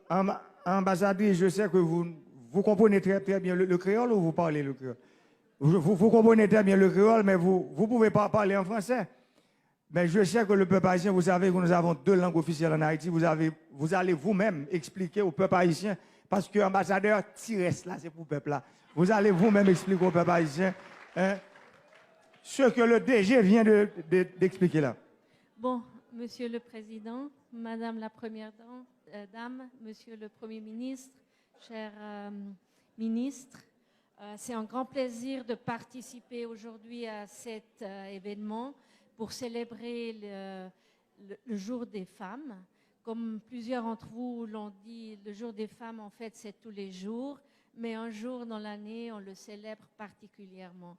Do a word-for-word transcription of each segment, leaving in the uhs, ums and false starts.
Amb- Ambassadrice, je sais que vous, vous comprenez très, très bien le, le créole ou vous parlez le créole? Vous, vous, vous comprenez très bien le créole, mais vous, vous pouvez pas parler en français. Mais je sais que le peuple haïtien, vous savez que nous avons deux langues officielles en Haïti. Vous avez, vous allez vous-même expliquer au peuple haïtien, parce que ambassadeur, ti rès la, c'est pour peuple là. Vous allez vous-même expliquer au peuple haïtien, hein, ce que le D G vient de, de- d'expliquer là. Bon, Monsieur le Président, Madame la Première Dame, euh, Dame, Monsieur le Premier ministre, chers euh, ministres, euh, c'est un grand plaisir de participer aujourd'hui à cet euh, événement pour célébrer le, le- le jour des femmes. Comme plusieurs d'entre vous l'ont dit, le jour des femmes, en fait, c'est tous les jours, mais un jour dans l'année, on le célèbre particulièrement.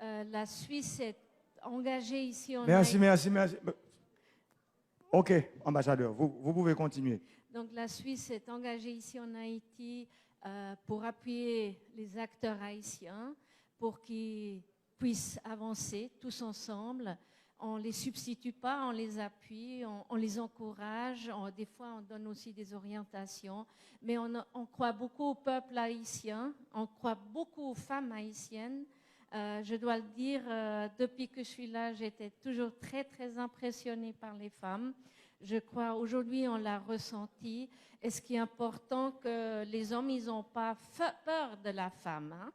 Euh, la Suisse est engagée ici en Merci, Haïti. Merci, merci. Ok, ambassadeur, vous, vous pouvez continuer. Donc la Suisse est engagée ici en Haïti euh, pour appuyer les acteurs haïtiens, pour qu'ils puissent avancer tous ensemble. On ne les substitue pas, on les appuie, on, on les encourage, on- des fois on donne aussi des orientations, mais on, on croit beaucoup au peuple haïtien, on croit beaucoup aux femmes haïtiennes. Euh, je dois le dire, euh, depuis que je suis là, j'étais toujours très, très impressionnée par les femmes. Je crois aujourd'hui, on l'a ressenti. Et ce qui est important, que les hommes, ils n'ont pas fe- peur de la femme. Hein?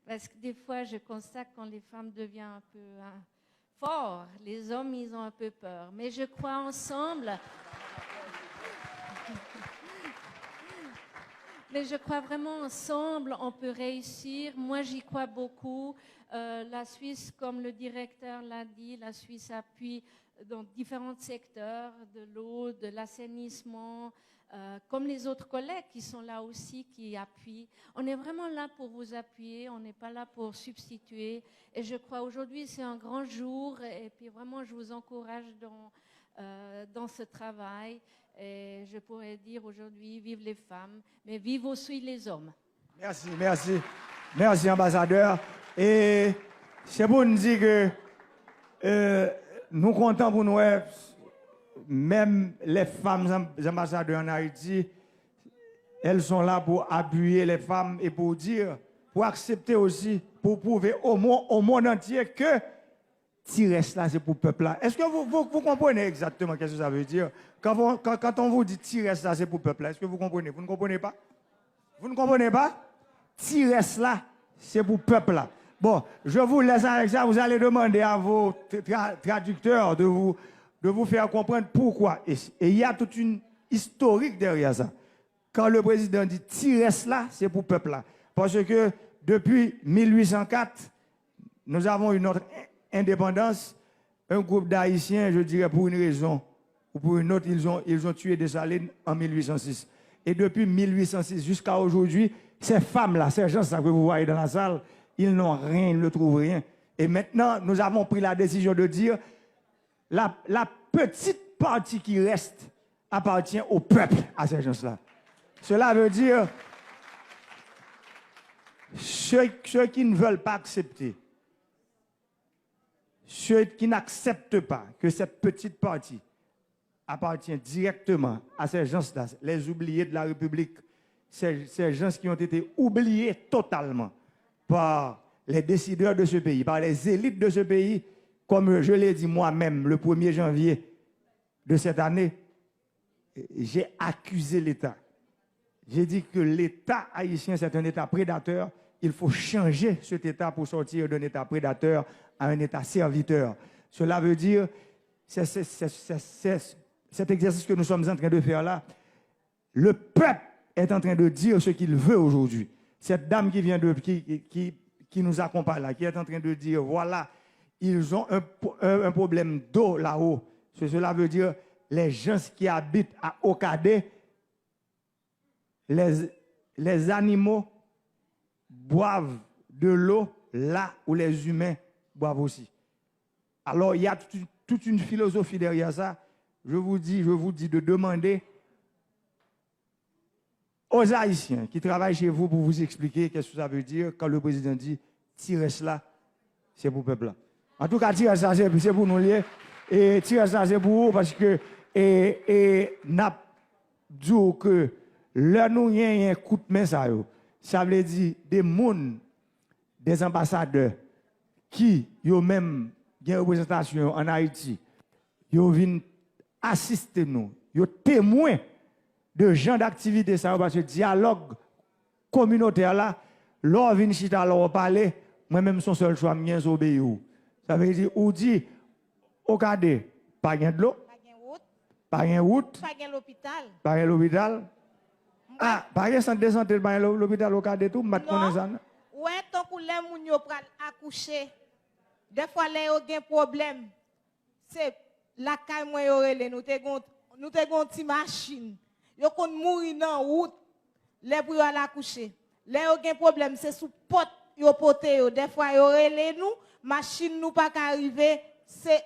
Parce que des fois, je constate quand les femmes deviennent un peu hein, forts, les hommes, ils ont un peu peur. Mais je crois ensemble. Mais je crois vraiment ensemble, on peut réussir. Moi, j'y crois beaucoup. Euh, la Suisse, comme le directeur l'a dit, la Suisse appuie dans différents secteurs, de l'eau, de l'assainissement, euh, comme les autres collègues qui sont là aussi, qui appuient. On est vraiment là pour vous appuyer, on n'est pas là pour substituer. Et je crois aujourd'hui, c'est un grand jour. Et puis vraiment, je vous encourage dans, euh, dans ce travail. Et je pourrais dire aujourd'hui, vive les femmes, mais vive aussi les hommes. Merci, merci. Merci, ambassadeur. E se pou n di ke euh, nou kontan pou nou wè menm les femmes amb- ambassadeurs en Haïti, elles sont là pour appuyer les femmes et pour dire, pour accepter aussi, pour prouver au monde, au monde entier que ti rès la, c'est pour peuple là. Est-ce que vous, vous, vous comprenez exactement qu'est-ce que ça veut dire? Quand, vous- quand, quand on vous dit ti rès la, c'est pour peuple là, est-ce que vous comprenez? Vous ne comprenez pas? Vous ne comprenez pas? Ti rès la, c'est pour peuple là. Bon, je vous laisse avec ça. Vous allez demander à vos tra- traducteurs de vous, de vous faire comprendre pourquoi. Et, et il y a toute une historique derrière ça. Quand le président dit ti rès la, c'est pour peuple là. Parce que depuis mille huit cent quatre, nous avons eu notre indépendance. Un groupe d'Haïtiens, je dirais pour une raison ou pour une autre, ils ont, ils ont tué Dessalines en mille huit cent six. Et depuis mille huit cent six jusqu'à aujourd'hui, ces femmes-là, ces gens-là que vous voyez dans la salle, ils n'ont rien, ils ne trouvent rien. Et maintenant, nous avons pris la décision de dire la, la petite partie qui reste appartient au peuple, à ces gens-là. Cela veut dire, ceux, ceux qui ne veulent pas accepter, ceux qui n'acceptent pas que cette petite partie appartient directement à ces gens-là, les oubliés de la République, ces, ces gens qui ont été oubliés totalement par les décideurs de ce pays, par les élites de ce pays, comme je l'ai dit moi-même le premier janvier de cette année, j'ai accusé l'État. J'ai dit que l'État haïtien, c'est un État prédateur. Il faut changer cet État pour sortir d'un État prédateur à un État serviteur. Cela veut dire, c'est c'est- c'est- c'est- c'est- cet exercice que nous sommes en train de faire là, le peuple est en train de dire ce qu'il veut aujourd'hui. Cette dame qui vient de, qui, qui, qui nous accompagne là, qui est en train de dire, voilà, ils ont un, un, un problème d'eau là-haut. Ce- Cela veut dire, les gens qui habitent à Okade, les, les animaux boivent de l'eau là où les humains boivent aussi. Alors, il y a toute une, toute une philosophie derrière ça. Je vous dis, je vous dis de demander aux Haïtiens qui travaillent chez vous pour vous expliquer qu'est-ce que ça veut dire quand le président dit ti rès la, c'est pour peuple là. En tout cas, ti rès la, c'est c'est pour nous lier. Et ti rès la, c'est pour vous parce que et, et n ap di w ke Lè nou genyen kout men sa yo, sa vle di de moun, de anbasadè ki yo menm gen reprezantasyon yo ann Ayiti, yo vin asiste nou, yo temwen de jan daktivite sa yo, paske dyalòg kominotè la, lè w vin chita, lè w pale, mwen menm se yon sèl chwa m gen, se obeyi w. Sa vle di, ou di, Okade, pa gen dlo, Pa gen wout, pa gen wout, pa gen lopital. Pa gen lopital. M pa Ah, pa gen sant de sante, pa gen lo- lopital Okade tou, m pa t konnen sa non. Ou wè, tankou lè moun yo pral akouche, dèfwa lè yo gen pwoblèm, se lakay mwen yo rele, nou te gon, nou te gon ti machin. Yo konn mouri nan wout lè pou yo al akouche. Lè yo gen pwoblèm, se sou pòt yo pote yo. Dèfwa yo rele nou, machin nou pa ka rive, se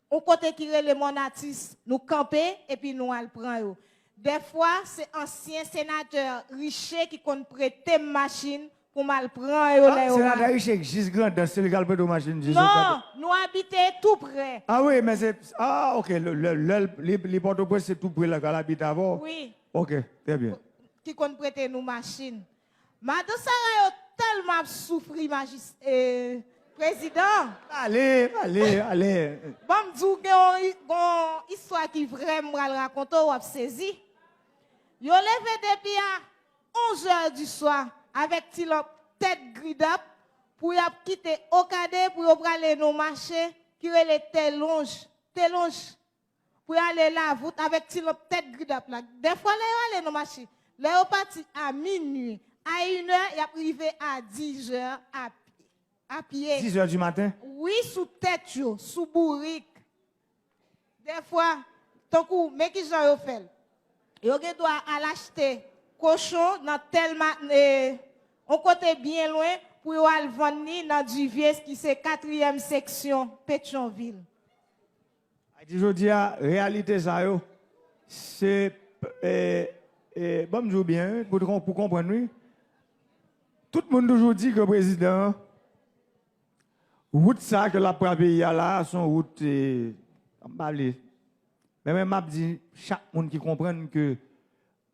yon kote ki rele Mòn Atis, nou kanpe epi nou al pran yo. Dèfwa, se ansyen senatè Riche ki konn prete m machin pou m al pran yo lè Ah, yo senatè Riche jis Grandans, se li k al prete w machin jis Okade. Non, nou abite tou prè. Ah wi, men se, ah, ok, lè, lè, lè li, li Pòtoprens, se tou prè la k al abite avè w? Wi. Ok, trè byen. Ki konn prete nou machin. Madan Sara yo tèlman ap soufri, majis, eh, prezidan. Ale, ale, ale. Ban m di w, gen yon, yon istwa ki vrè m pral rakonte w, w ap sezi. Yo leve depi a onzè di swa avèk ti lanp tèt gridap pou y ap kite Okade pou yo prale nan mache ki rele Telonj, Telonj, pou y ale Lavout avèk ti lanp tèt gridap la. Dèfwa, lè yo ale nan mache, lè yo pati a minui, a inè, y ap rive a dizè a pye. A pye. Dizè di maten? Wi, sou tèt yo, sou bourik. Dèfwa, tankou, men ki jan yo fè l. Yo gen dwa al achte kochon nan tèl ma-, e, yon kote byen lwen pou yo al vann li nan Divye, ki se katriyèm seksyon Petyonvil. Sa di jodi a, reyalite sa yo, se, e, e, ban m di w byen, wi, pou, pou konprann, wi. Tout moun toujou di ke prezidan an, wout sa ke l ap pran peyi a la, se yon wout, e, m pa vle. Men mwen, m ap di chak moun ki konprann ke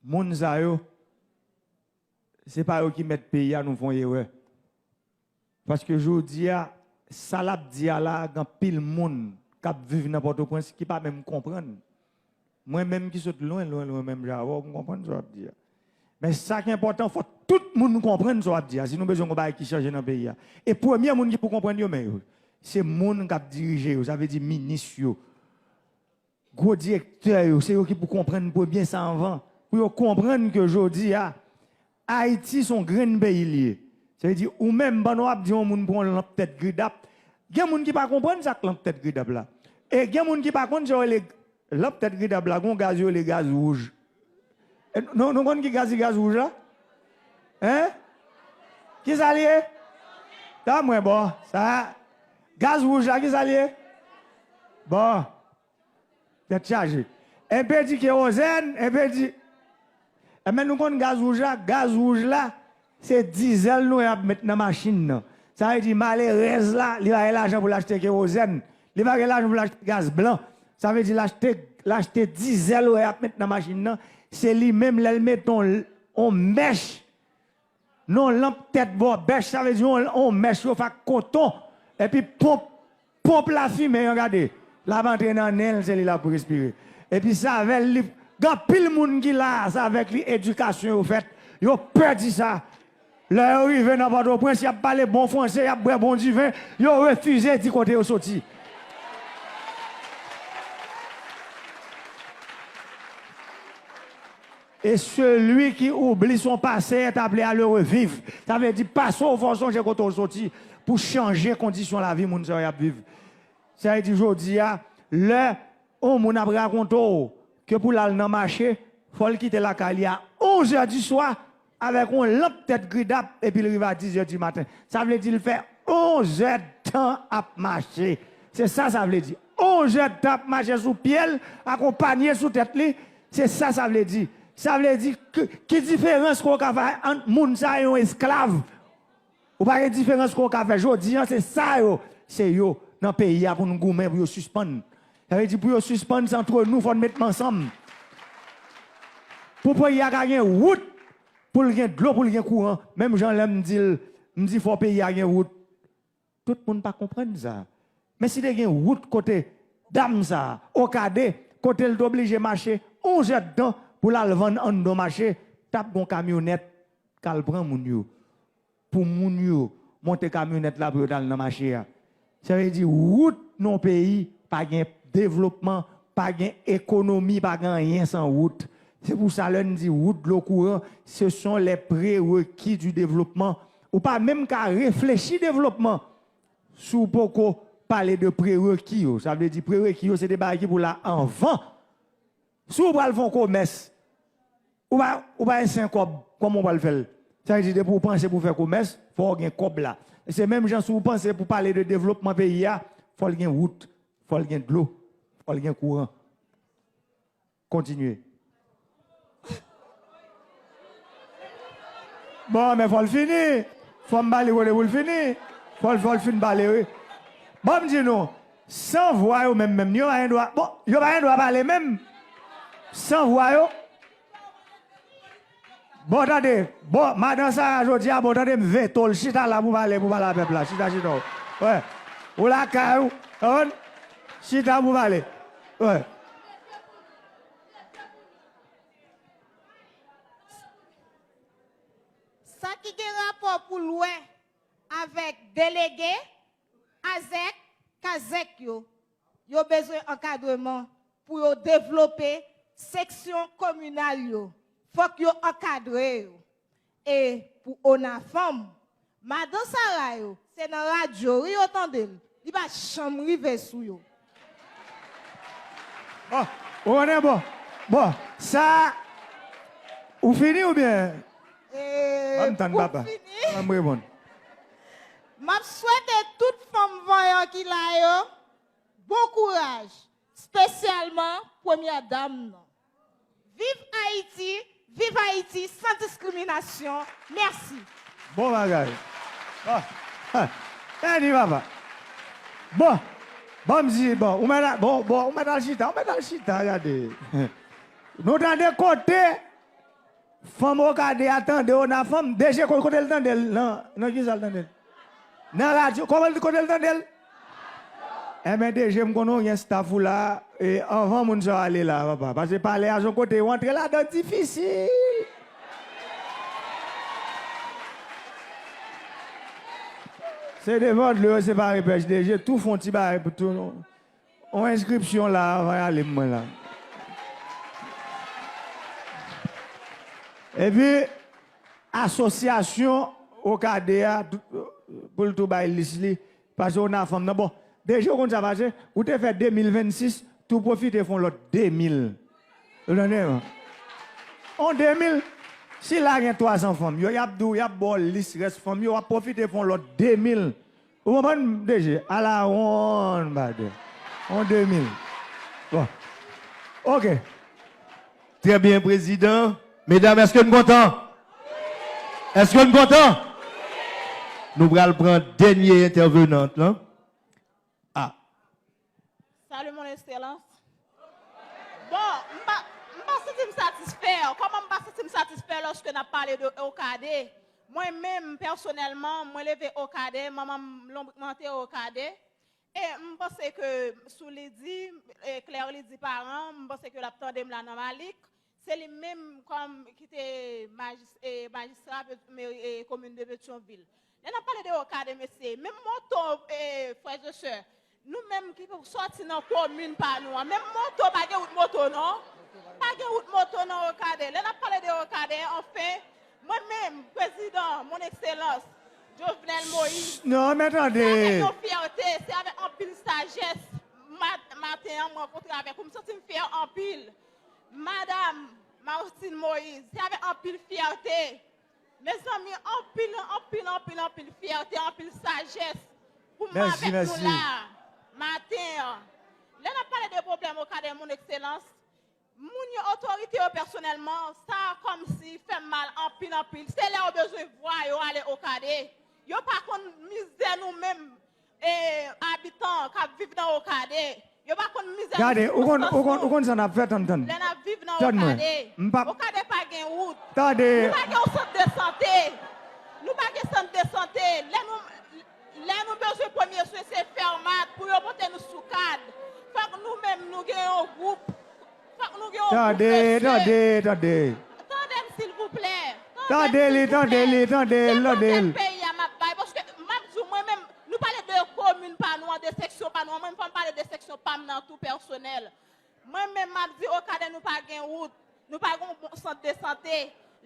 moun sa yo, se pa yo ki mèt peyi a, nou fè yon erè. Paske jodi a, sa l ap di a la, gen anpil moun k ap viv nan Pòtoprens ki pa menm konprann. Mwen menm ki sot lwen, lwen, lwen menm jan avè w, m konprann sa w ap di a. Men sa k enpòtan, fò tout moun konprann sa w ap di a, si nou bezwen gon bagay ki chanje nan peyi a. E premye moun ki pou konprann yo, men yo, se moun k ap dirije yo, sa vle di minis yo. Gwo direktè yo, se yo ki pou konprann premye sa anvan. Pou yo konprann ke jodi a, Ayiti se yon grenn peyi li ye. Sa vle di, ou menm, pandan w ap di yon moun pran yon lanp tèt gridap, gen moun ki pa konprann sa k lanp tèt gridap la. E gen moun ki pa konn sa yo rele lanp tèt gridap la, gen yon gaz yo rele gaz wouj. E nou, nou konn ki gaz ki gaz wouj la? Hein? Ki sa li ye? Ta mwen, bon, sa, gaz wouj la, ki sa li ye? Bon. Tèt chaje. Enpe di kewozèn, enpe di. Enben, nou konn gaz wouj la, gaz wouj la, se dizèl nou y ap met nan machin nan. Sa vle di, malerèz la, li pa gen lajan pou l achte kewozèn, li pa gen lajan pou l achte gaz blan. Sa vle di, l achte, l achte dizèl ou y ap met nan machin nan, se li menm, lè l mete yon, yon mèch, nan yon lanp tèt bò bèch, sa vle di yon, yon mèch yo fè ak koton, epi ponp, ponp lafimen an, gade, l ap antre nan nen l, se li l ap respire. Epi se avè l, li, gen anpil moun ki la a, se avèk li edikasyon yo fèt, yo pè di sa. Lè yo rive nan Pòtoprens, y ap pale bon franse, y ap bwè bon diven, yo refize di kote yo soti. Et celui qui oublie son passé est appelé à le revivre. Sa vle di, pase w, fò w sonje kote w soti pou chanje kondisyon lavi moun sa yo y ap viv. Sa vle di, jodi a, lè yon moun ap rakonte w ke pou l al nan mache, fò l kite lakay li a onzè di swa avèk yon lanp tèt gridap epi l rive a dizè di maten. Sa vle di l fè onzè tan ap mache. Se sa sa vle di. Onzè tan ap mache sou pye l, akonpanye sou tèt li. Se sa sa vle di. Sa vle di, ki, ki diferans ke w ka fè ant moun sa yo, yon esklav? Ou pa gen diferans ke w ka fè. Jodi a, se sa yo, se yo nan peyi a pou nou goumen pou yo sispann. Sa vle di pou yo sispann, se antre nou, fò n met men ansanm. Pou peyi a ka gen wout, pou l gen dlo, pou l gen kouran. Menm jan lè m di l, m di fò peyi a gen wout. Tout moun pa konprann sa. Men si te gen wout kote dam sa, Okade, kote l t oblije mache onz èdtan pou l al vann anndan mache, t ap gon kamyonèt k al pran moun yo. Pou moun yo monte kamyonèt la pou yo t al nan mache a. Sa vle di wout nan yon peyi, pa gen devlopman, pa gen ekonomi, pa gen anyen san wout. Se pou sa lè n di wout, dlo, kouran, ce sont les prérequis du développement. Ou pa menm ka reflechi devlopman si w poko pale de prereki yo. Sa vle di prereki yo se de bagay ki pou la anvan. Si w pral fè yon komès, ou pa, ou pa ensi kòb, kòman w pral fè l? Sa vle di depi w panse pou fè komès, fò w gen kòb la. Se menm jan si w panse pou pale de devlopman peyi a, fò l gen wout, fò l gen dlo, fò l gen kouran. Kontinye. Bon, men fò l fini. Fò m ba li kote pou l fini. Fò l, fò l fin pale, wi. Bon, m di nou, san vwa yo menm, menm, yo pa gen dwa, bon, yo pa gen dwa pale menm. San vwa yo. Bon, tande, bon, madan Sara jodi a, bon, tande, m veto l, chita la pou pale, pou pale a pèp la, chita, chita w. Wè, ou lakay ou, konprann? Chita pou pale. Wè. Sa ki gen rapò pou l wè avèk delege, azèk, kazèk yo, yo bezwen ankadreman pou yo devlope seksyon kominal yo. Fòk yo ankadre yo. E pou ONAFAM, madan Sara yo, se nan radyo wi yo tande l. Li pa janm rive sou yo. Bon, ou konnen bon. Bon, sa, ou fini oubyen? E, ban m tann pou papa. Fini, ban m reponn. M ap swete tout fanm vanyan ki la yo bon kouraj, espesyalman premyè dam nan. Viv Ayiti, viv Ayiti san diskriminasyon. Mèsi. Bon bagay. Ah, ah. Beni papa. Bon, bon, m di, bon, ou mèt al, bon, bon, ou mèt al chita, ou mèt al chita, gade. Nou tande kote fanm Okade a tande ONAFAM, DG ko-, kote l tande l? Nan, nan kisa l tande l? Nan radyo, kòman l, kote l tande l? Enben, DG, m konnen w gen staff ou la, e anvan moun sa yo ale la, papa. Paske palè a se yon kote yo antre ladan difisil. Se devan dlo yo separe pèch, DG, tou fè yon ti bagay pou tou nou. On enskripsyon la, anvan y ale mwen la. Epi, asosyasyon Okade a, pou l tou bay lis li, paske ONAFAM nan. Bon, DG ou konn sa pase, ou te fè de mil vennsis, tou pwofite fè yon lòt de mil. Ou tande, non? On de mil, si la gen twa san fanm, yo, y ap di w, y ap ba w lis rès fanm yo, w ap pwofite fè yon lòt de mil. Ou konprann, DG? Ala wonn, badè. On de mil. Bon. Ok. Trè byen, prezidan. Medam, èske n kontan? Èske n kontan? Nou pral pran dènye entèvenant lan. Ah. Salut, mon excellence. Bon, m pa, m pa santi m satisfè. Kòman m pa santi m satisfè lòske n ap pale de Okade? Mwen menm, pèsonèlman, mwen leve Okade, manman m lonbrikman te Okade. E m panse ke sou Lidi, e Claire Lidi paran, m panse ke l ap tande m la nan Malik. Se li menm kòm ki te majis-, e, majistra Pet-, meri, e, komin de Petyonvil. Lè n ap pale de Okade, mesye, menm moto, e, frè e sè, nou menm ki sòti nan komin pa nou an, menm moto, pa gen wout moto non. Pa gen wout moto nan Okade. Lè n ap pale de Okade, anfen, mwen menm, prezidan, mon excellence, Jovenel Moïse, non, men tande, se avèk yon fyète, se avèk anpil sajès, mat-, maten an, mwen rankontre avèk ou, m santi m fyè anpil. Madam Martine Moïse, se avèk anpil fyète. Mezanmi, anpil, anpil, anpil, anpil fyète, anpil sajès pou m avèk nou la maten an. Lè n ap pale de pwoblèm Okade, mon excellence, moun yo, otorite yo pèsonèlman, sa kòmsi fè m mal anpil, anpil. Se lè yo bezwen vwa yo ale Okade. Yo pa konn mizè nou menm, e, abitan k ap viv nan Okade. Yo pa konn mizè nou, soufrans nou. Gade, ou konn, ou konn, ou konn sa n ap fè, tann, tann. Lè n ap viv nan Okadè. Tann mwen. M p ap... Okadè pa gen wout. Tande. Nou pa gen yon sant de sante. Nou pa gen sant de sante. Lè nou, lè nou bezwen premye swen, se Fèmat pou yo pote nou sou kad. Fòk nou menm nou gen yon gwoup. Fòk nou gen yon gwoup, mesye. Tande, tande, tande. Tande m, silvouplè. Tande li, tande li, tande l, tande l. Se konsèy peyi a m ap bay, paske m ap di w, mwen menm, nou pale de komin pa nou an, de seksyon pa nou an, mwen menm fò m pale de seksyon pa m nan tou pèsonèl. Mwen menm, m ap di Okadè, nou pa gen wout, nou pa gen yon bon sant de sante.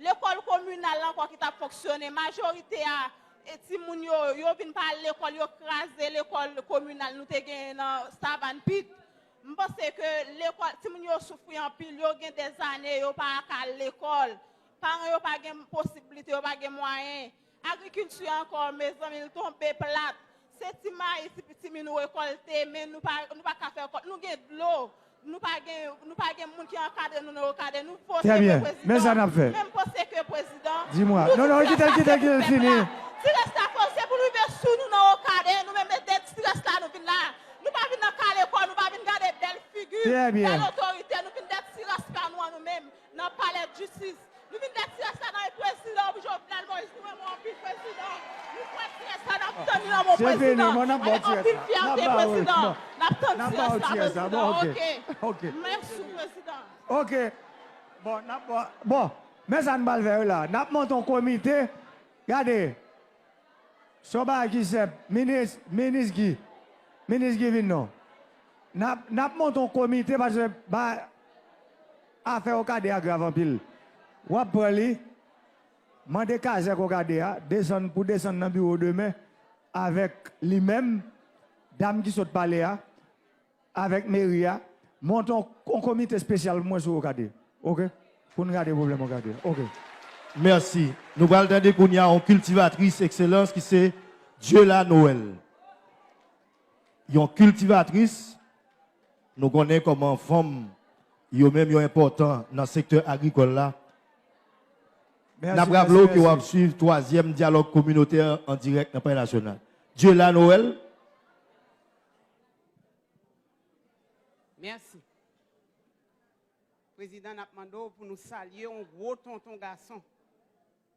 Lekòl kominal ankò ki t ap fonksyone, majorite a, e timoun yo, yo vin pa al lekòl, yo kraze lekòl kominal nou te genyen nan Savann Pit. M panse ke lekòl, timoun yo soufri anpil, yo gen dèzane, yo pa ka al lekòl. Paran yo pa gen posiblite, yo pa gen mwayen. Agrikilti ankò, mezanmi, l tonbe plat. Se ti mayi, ti, ti min nou rekòlte, men nou pa, nou pa ka fè rekòt. Nou gen dlo, nou pa gen, nou pa gen moun ki ankadre nou nan Okadè. Nou vote pou prezidan. Trè byen. Men sa n ap fè. Men m panse ke prezidan, di mwa. Non, non, kite l, kite l, kite l fini. Ti rès la fò, se pou nou rive sou nou nan Okadè, nou menm, e de ti rès la nou vin la. Nou pa vin nan kale kò, nou pa vin gade bèl figi, bèl otorite, nou vin de ti rès pa nou an nou menm, nan palè jistis. Nou vin de ti rès la nan men prezidan Jovenel Moïse, nou renmen w anpil prezidan. Nou kwè ti rès la, n ap tann li nan men prezidan. Avèk anpil fyète prezidan, n ap tann ti rès la prezidan. Ok. Mèsi prezidan. Ok. Bon, n ap, bon, men sa n pral fè la. N ap monte yon komite. Gade. Se yon bagay ki senp. Minis, minis Guy. Minis Guy vin non. N ap, n ap monte yon komite paske ba, afè Okadè a grav anpil. W ap pran li, mande kazèk Okadè a, desann, pou desann nan biwo demen avèk li menm, dam ki sot pale a, avèk meri a, monte yon, yon komite espesyal pou mwen sou Okadè. Ok? Pou n gade pwoblèm Okadè. Ok. Mèsi. Nou pral tande kounye a yon kiltivatris ekselans ki se Diela Noël. Yon kiltivatris, nou konnen kòman fanm yo menm yo enpòtan nan sektè agrikòl la. N ap raple w ke w ap swiv twazyèm dyalòg kominotè an dirèk nan Palè Nasyonal. Diela Noël. Mèsi. Prezidan, n ap mande w pou nou salye yon gwo tonton gason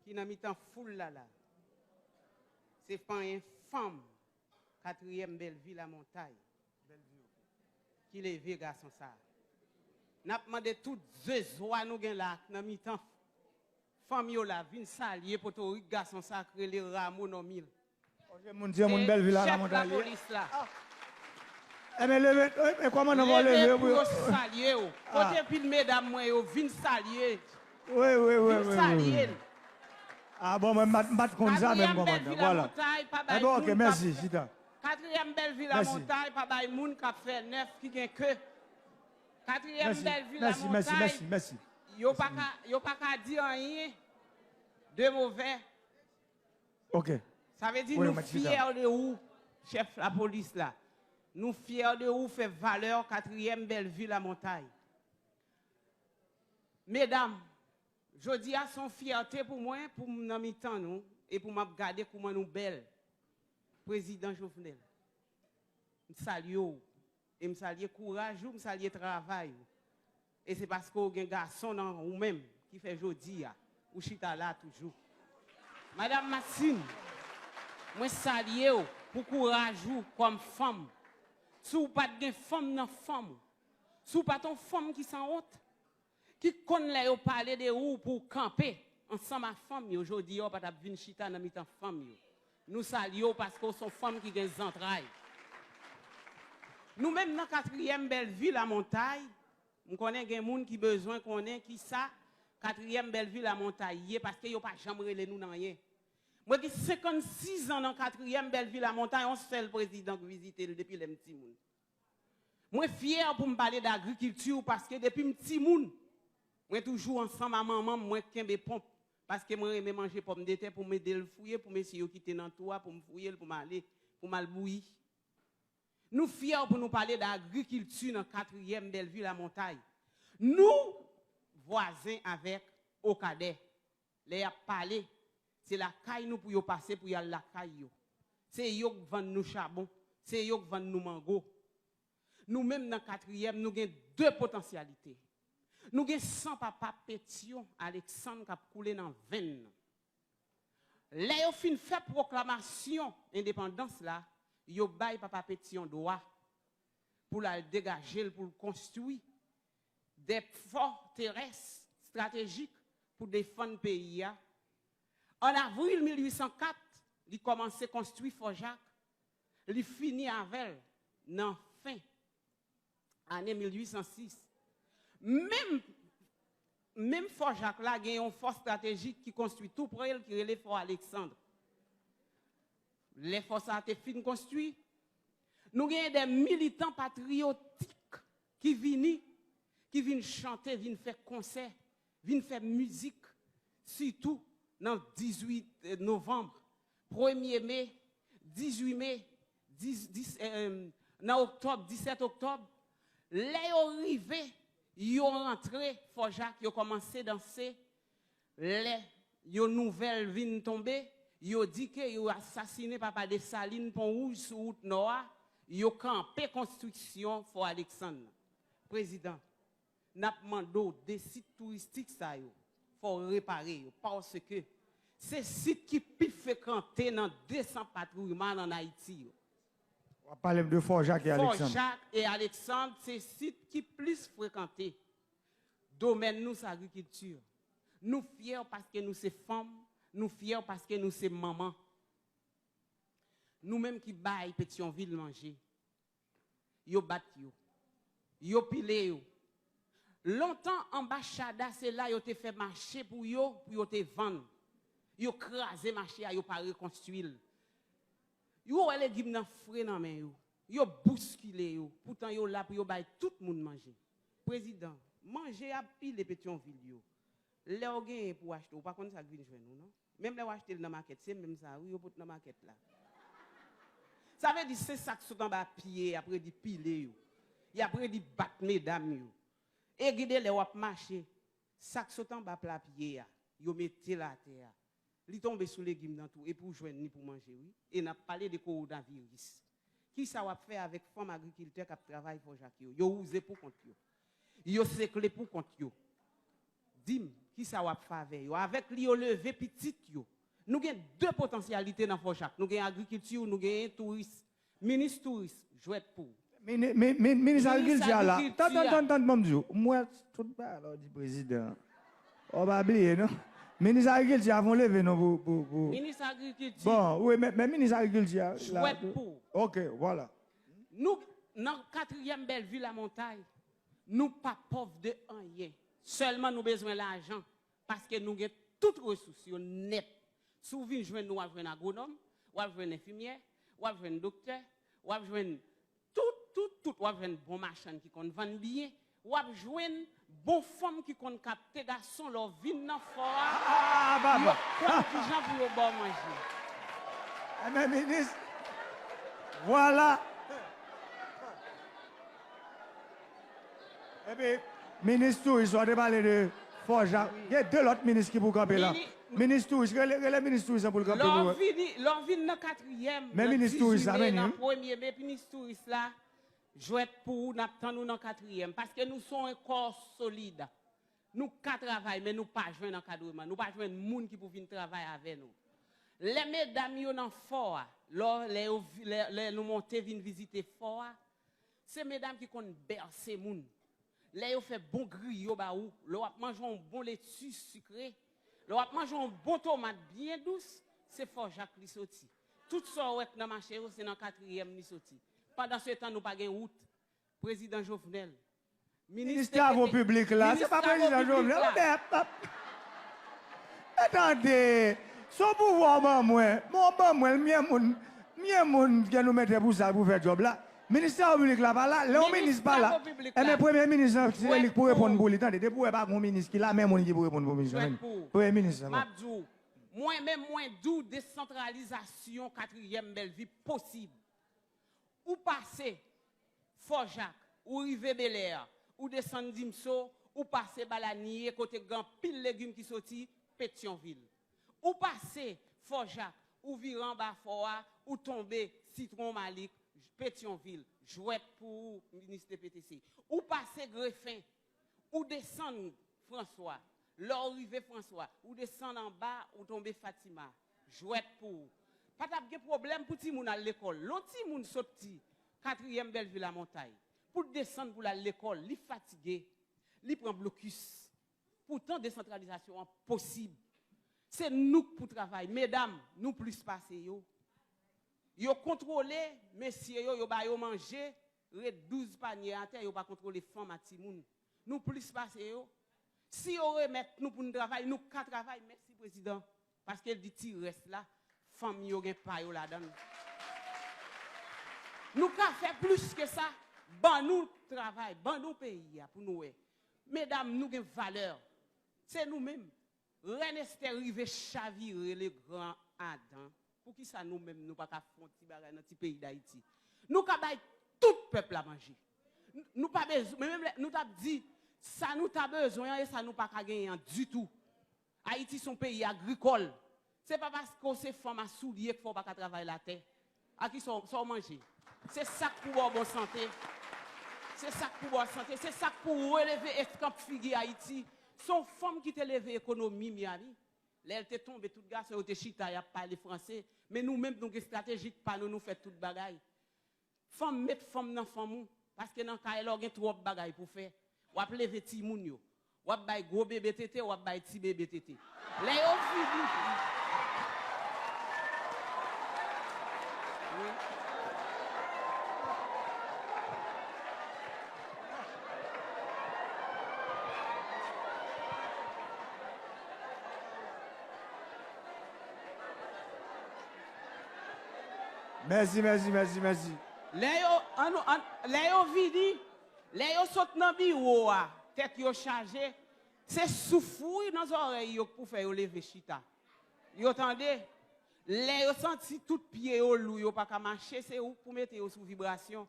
ki nan mitan foul la la. Se fanyen fanm Katriyèm Bèlvi Lamontay ki leve gason sa a. N ap mande tout zezwa nou gen la nan mitan fanm yo la, vin salye potorik gason sa a k rele Ramo Nòmil. Ok, moun di moun Bèlvi la, Lamontay ye. Chèf lapolis la. Enben, leve, e, e kòmandan va leve pou yo salye w. Kote pil medam mwen yo, vin salye. Wi, wi, wi, wi, wi. Vin salye l. Ah bon, mwen m pa t, m pa t konn sa menm, kòmandan. Katriyèm Bèlvi Lamontay pa bay moun k ap fè. Enben, ok, mèsi, chita. Katriyèm Bèlvi Lamontay pa bay moun k ap fè nèf ki gen ke. Katriyèm Bèlvi Lamontay, yo pa ka, yo pa ka di anyen de movè. Ok. Sa vle di nou fyè de ou, chèf lapolis la. Nou fyè de ou, fè valè Katriyèm Bèlvi Lamontay. Medam, jodi a se yon fyète pou mwen, pou m nan mitan nou, e pou m ap gade kouman nou bèl. Prezidan Jovenel, m salye w. E m salye kouraj ou, m salye travay ou. E se paske w gen gason nan ou menm ki fè jodi a, ou chita la toujou. Madam Maxime, mwen salye w pou kouraj ou kòm fanm. Si w pa t gen fanm nan fanm ou, si w pa t yon fanm ki sanwont, ki konn lè yo pale de ou pou w kanpe ansanm a fanm yo, jodi a w pa t ap vin chita nan mitan fanm yo. Nou salye w paske w se yon fanm ki gen zantray. Nou menm nan Katriyèm Bèlvi Lamontay, m konnen gen moun ki bezwen konnen kisa Katriyèm Bèlvi Lamontay ye, paske yo pa janm rele nou nan anyen. Mwen gen senkannsis an nan Katriyèm Bèlvi Lamontay, yon sèl prezidan k vizite l depi lè m timoun. Mwen fyè pou m pale d agrikilti paske depi m timoun, mwen toujou ansanm a manman m, mwen kenbe ponp paske mwen renmen manje pòmdetè pou m ede l fouye pou mesye yo kite nan tou a pou m fouye l pou m ale, pou m al bouyi. Nou fyè pou nou pale d agrikilti nan Katriyèm Bèlvi Lamontay. Nou vwazen avèk Okadè. Lè y ap pale, se lakay nou pou yo pase pou y al lakay yo. Se yo k vann nou chabon, se yo k vann nou mango. Nou menm nan katriyèm, nou gen de potansyalite. Nou gen san papa Petyon Aleksann k ap koule nan venn nou. Lè yo fin fè pwoklamasyon endepandans la, yo bay papa Petyon dwa pou l al degaje l, pou l konstwi de fòterès estratejik pou defann peyi a. An avril mil uit san kat, li kòmanse konstwi Fò Jak, li fini avè l nan fen ane mil uit san sis. Menm, menm Fò Jak la gen yon fò estratejik ki konstwi tou pre l ki rele Fò Aleksandr. Lè fò sa a te fin konstwi, nou genyen de militan patriyotik ki vini, ki vin chante, vin fè konsè, vin fè mizik, sitou nan dizuit novanm, premye me, dizuit me, dis, dis, eh, nan oktòb, disèt oktòb. Lè yo rive, yo rantre Fò Jak, yo kòmanse danse. Lè yon nouvèl vin tonbe, yo di ke yo asasinen papa Desalin Pon Wouj sou wout nò a, yo kanpe konstriksyon Fò Aleksann nan. Prezidan, n ap mande w de sit touristik sa yo, fò w repare yo, paske se sit ki pi frekante nan de san patrimwàn ann Ayiti yo. W ap pale m de Fò Jak e Fò Aleksann. Jak e Aleksann, se sit ki plis frekante. Domèn nou, se agrikilti. Nou fyè paske nou se fanm, nou fyè paske nou se manman. Nou menm ki bay Petyonvil manje. Yo bat yo. Yo pile yo. Lontan, anba Chada, se la yo te fè mache pou yo, pou yo te vann. Yo kraze mache a, yo pa rekonstwi l. Yo wè legim nan fre nan men yo. Yo bouskile yo. Poutan yo la pou yo bay tout moun manje. Prezidan, manje ap pile Petyonvil yo. Lè w genyen pou w achte, ou pa konn sa k vin jwenn ou, non? Menm lè w achte l nan makèt, se menm sa, wi, yo pot nan makèt la. Sa vle di, se sa k sot anba pye, y ap redi pile yo. Y ap redi bat medam yo. E gen de lè w ap mache, sa k sot anba pla pye a, yo mete l atè a. Li tonbe sou legim nan tou, epi w jwenn li pou manje, wi. E n ap pale de kowonaviris. Kisa w ap fè avèk fanm agrikiltè k ap travay Fò Jak yo? Yo wouze pou kont yo. Yo sekle pou kont yo. Di m, kisa w ap fè avè yo? Avèk li, yo leve pitit yo. Nou gen de potansyalite nan Fò Jak. Nou gen agrikilti, nou gen touris. Minis touris, jwèt pou ou. Mini-, mi-, mi-, minis agrikilti a la. Tann, tann, tann, tann, ban m di w. M wè tout bagay la w di prezidan. W pa bliye, non? Minis agrikilti a fon leve, non, pou, pou, pou. Minis agrikilti. Bon, wi, men, men minis agrikilti a la. Jwèt pou ou. Ok, vwala. Nou, nan katriyèm Bèlvi Lamontay, nou pa pòv de anyen. Sèlman nou bezwen lajan, paske nou gen tout resous yo nèt. Si w vin jwenn nou, w ap jwenn agwonòm, w ap jwenn enfimyè, w ap jwenn doktè, w ap jwenn tout, tout, tout. W ap jwenn bon machann ki konn vann byen, w ap jwenn bon fanm ki konn kapte gason lè w vin nan fò a. Ah, papa. Yo konn kijan pou yo ba w manje. Enben, minis, vwala. Epi, minis touris, w te pale de Fò Jak. Gen de lòt minis ki pou kanpe la. Mini- Minis touris, rele, rele minis touris an pou l kanpe pou nou. Lè w vini, lè w vin nan katriyèm, men nan minis touris la, dizuit me, men nan premye me, minis touris la, jwèt pou ou, n ap tann ou nan katriyèm. Paske nou se yon kò solid. Nou ka travay, men nou pa jwenn ankadreman. Nou pa jwenn moun ki pou vin travay avè nou. Lè medam yo nan fò a, lè, lè yo vi-, lè, lè nou monte vin vizite fò a, se medam ki konn bèse moun. Lè yo fè bon griyo ba ou, lè w ap manje yon bon leti sikre, lè w ap manje yon bon tomat byen dous, se Fò Jak li soti. Tout sa w wè k nan mache yo, se nan katriyèm li soti. Pandansetan, nou pa gen wout. Prezidan Jovenel, minis travo piblik la, se pa prezidan Jovenel. Men, men, tande, se yon pouvwa w ban mwen, men w ban mwen l, men moun, men moun ke nou mete pou sa, pou fè djòb la. Minis travo piblik la pa la, lè yon minis pa la, enben premye minis lan, se li k pou reponn pou li, tande, depi w wè pa gen yon minis ki la, men moun ki pou reponn pou minis lan, premye minis lan. M ap di w, mwen menm, mwen di w, desantralizasyon katriyèm Bèlvi posib. Ou pase Fò Jak, ou rive Belè, ou desann Dimso, ou pase Balaniye kote gen anpil legim ki soti Petyonvil. Ou pase Fò Jak, ou vire anba fò a, ou tonbe Sitwon Malik, Petyonvil. Jwèt pou ou, minis T P T C. Ou pase Grefen, ou desann Franswa. Lè w rive Franswa, ou desann anba, ou tonbe Fatima. Jwèt pou ou. Pa t ap gen pwoblèm pou timoun al lekòl. Lè yon timoun soti katriyèm Bèlvi Lamontay, pou l desann pou l al lekòl, li fatige, li pran blokis. Poutan, desantralizasyon an posib. Se nou k pou travay. Medam, nou plis pase yo. Yo kontwole mesye yo, yo ba yo manje, ret douz panye atè, yo pa kontwole fanm ak timoun. Nou plis pase yo. Si yo remèt nou pou n travay, nou ka travay. Mèsi, prezidan. Paske l di ti rès la, fanm yo gen pa yo ladan l. Nou ka fè plis ke sa. Ban nou travay, ban nou peyi a pou nou wè. Medam, nou gen valè. Se nou menm. Rèn Estè rive chavire Legran Adan. Poukisa nou menm nou pa ka fè yon ti bagay nan ti peyi Dayiti? Nou ka bay tout pèp la manje. N-, nou pa bezwen, men menm lè nou t ap di sa nou ta bezwen an e sa nou pa ka genyen an ditou. Ayiti se yon peyi agrikòl. Se pa paske w se fanm a soulye k fè w pa ka travay latè. A ki sa w, sa w manje? Se sa k pou ba w bon sante. Se sa k pou ba w sante. Se sa k pou releve eskanp figi Ayiti. Se yon fanm ki te leve ekonomi Miami. Lè l te tonbe, tout gason yo te chita, y ap pale franse. Men nou menm, nou gen estrateji pa nou, nou fè tout bagay. Fanm, met fanm nan fanm ou. Paske nan kay la, w gen twòp bagay pou fè. W ap leve timoun yo. W ap bay gwo bebe tete, w ap bay ti bebe tete. Lè yo vini. Wi. Mèsi, mèsi, mèsi, mèsi. Lè yo, an, an, lè yo vini, lè yo sot nan biwo a, tèt yo chaje, se soufri nan zòrèy yo k pou fè yo leve chita. Yo tande, lè yo santi tout pye yo lou, yo pa ka mache, se ou k pou mete yo sou vibrasyon.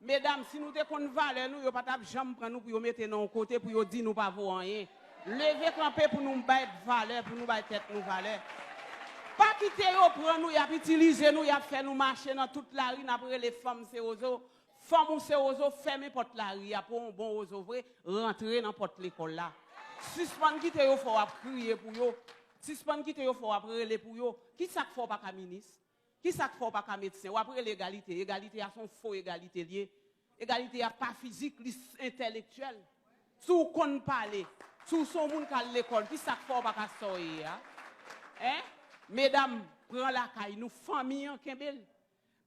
Medam, si nou te konn valè nou, yo pa t ap janm pran nou pou yo mete nan yon kote pou yo di nou pa vo anyen. Leve kanpe pou nou bay valè, pou nou bay tèt nou valè. Pa kite yo pran nou, y ap itilize nou, y ap fè nou mache nan tout lari, n ap rele fanm se wozo. Fanm ou se wozo, fèmen pòt lari a, pran yon bon wozo vre, rantre nan pòt lekòl la. Sispann kite yo fè w ap kriye pou yo. Sispann kite yo fè w ap rele pou yo. Kisa k fè w pa ka minis? Kisa k fè w pa ka medsen? W ap rele egalite. Egalite a se yon fo egalite l ye. Egalite a pa fizik, li s-, entèlektyèl. Si w konn pale, si w se yon moun k al lekòl, kisa k fè w pa ka sa w ye a? Hein? Medam, pran lakay nou, fanmi an, kenbe l.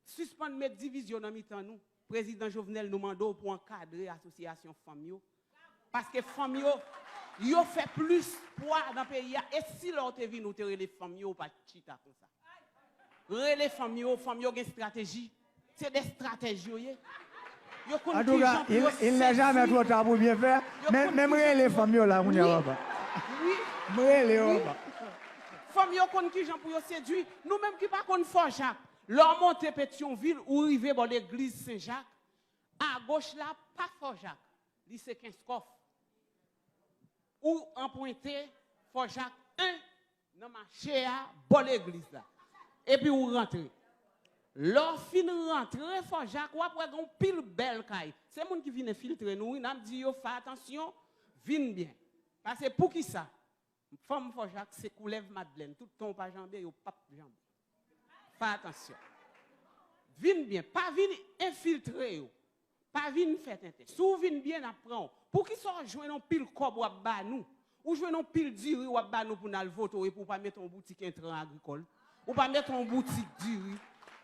Sispann met divizyon nan mitan nou. Prezidan Jovenel, nou mande w pou ankadre asosyasyon fanm yo. Paske fanm yo, yo fè plis pwa nan peyi a. E si lè w te vin, ou te rele fanm yo, ou pa t chita konsa. Rele fanm yo, fanm yo gen estrateji. Se de estratèj yo ye. Yo konn kijan pou yo sedui. En tout cas, il, il n'est jamais trop tard pour bien faire. Men, men m rele fanm yo la, kounye a, papa. Wi. M rele yo, papa. Fanm yo konn kijan pou yo sedui. Nou menm ki pa konn Fò Jak, lè w monte Petyonvil, ou rive bò legliz Sen Jak, agoch la, pa Fò Jak, li se Kenskòf. Ou anprente Fò Jak en nan mache a, bò legliz la. Epi ou rantre. Lè w fin rantre Fò Jak, w ap wè gen yon pil bèl kay. Se moun ki vin enfiltre nou, wi, n ap di yo fè atansyon, vin byen. Paske poukisa? Fanm Fò Jak se koulèv Madlèn. Tout tan w pa janbe, yo p ap janbe. Fè atansyon. Vin byen. Pa vin enfiltre yo. Pa vin fè tenten. Si w vin byen, n ap pran w. Poukisa w jwenn yon pil kòb w ap ba nou? Ou jwenn yon pil diri w ap ba nou pou n al vote w epi w pa mete yon boutik entran agrikòl? Ou pa mete yon boutik diri?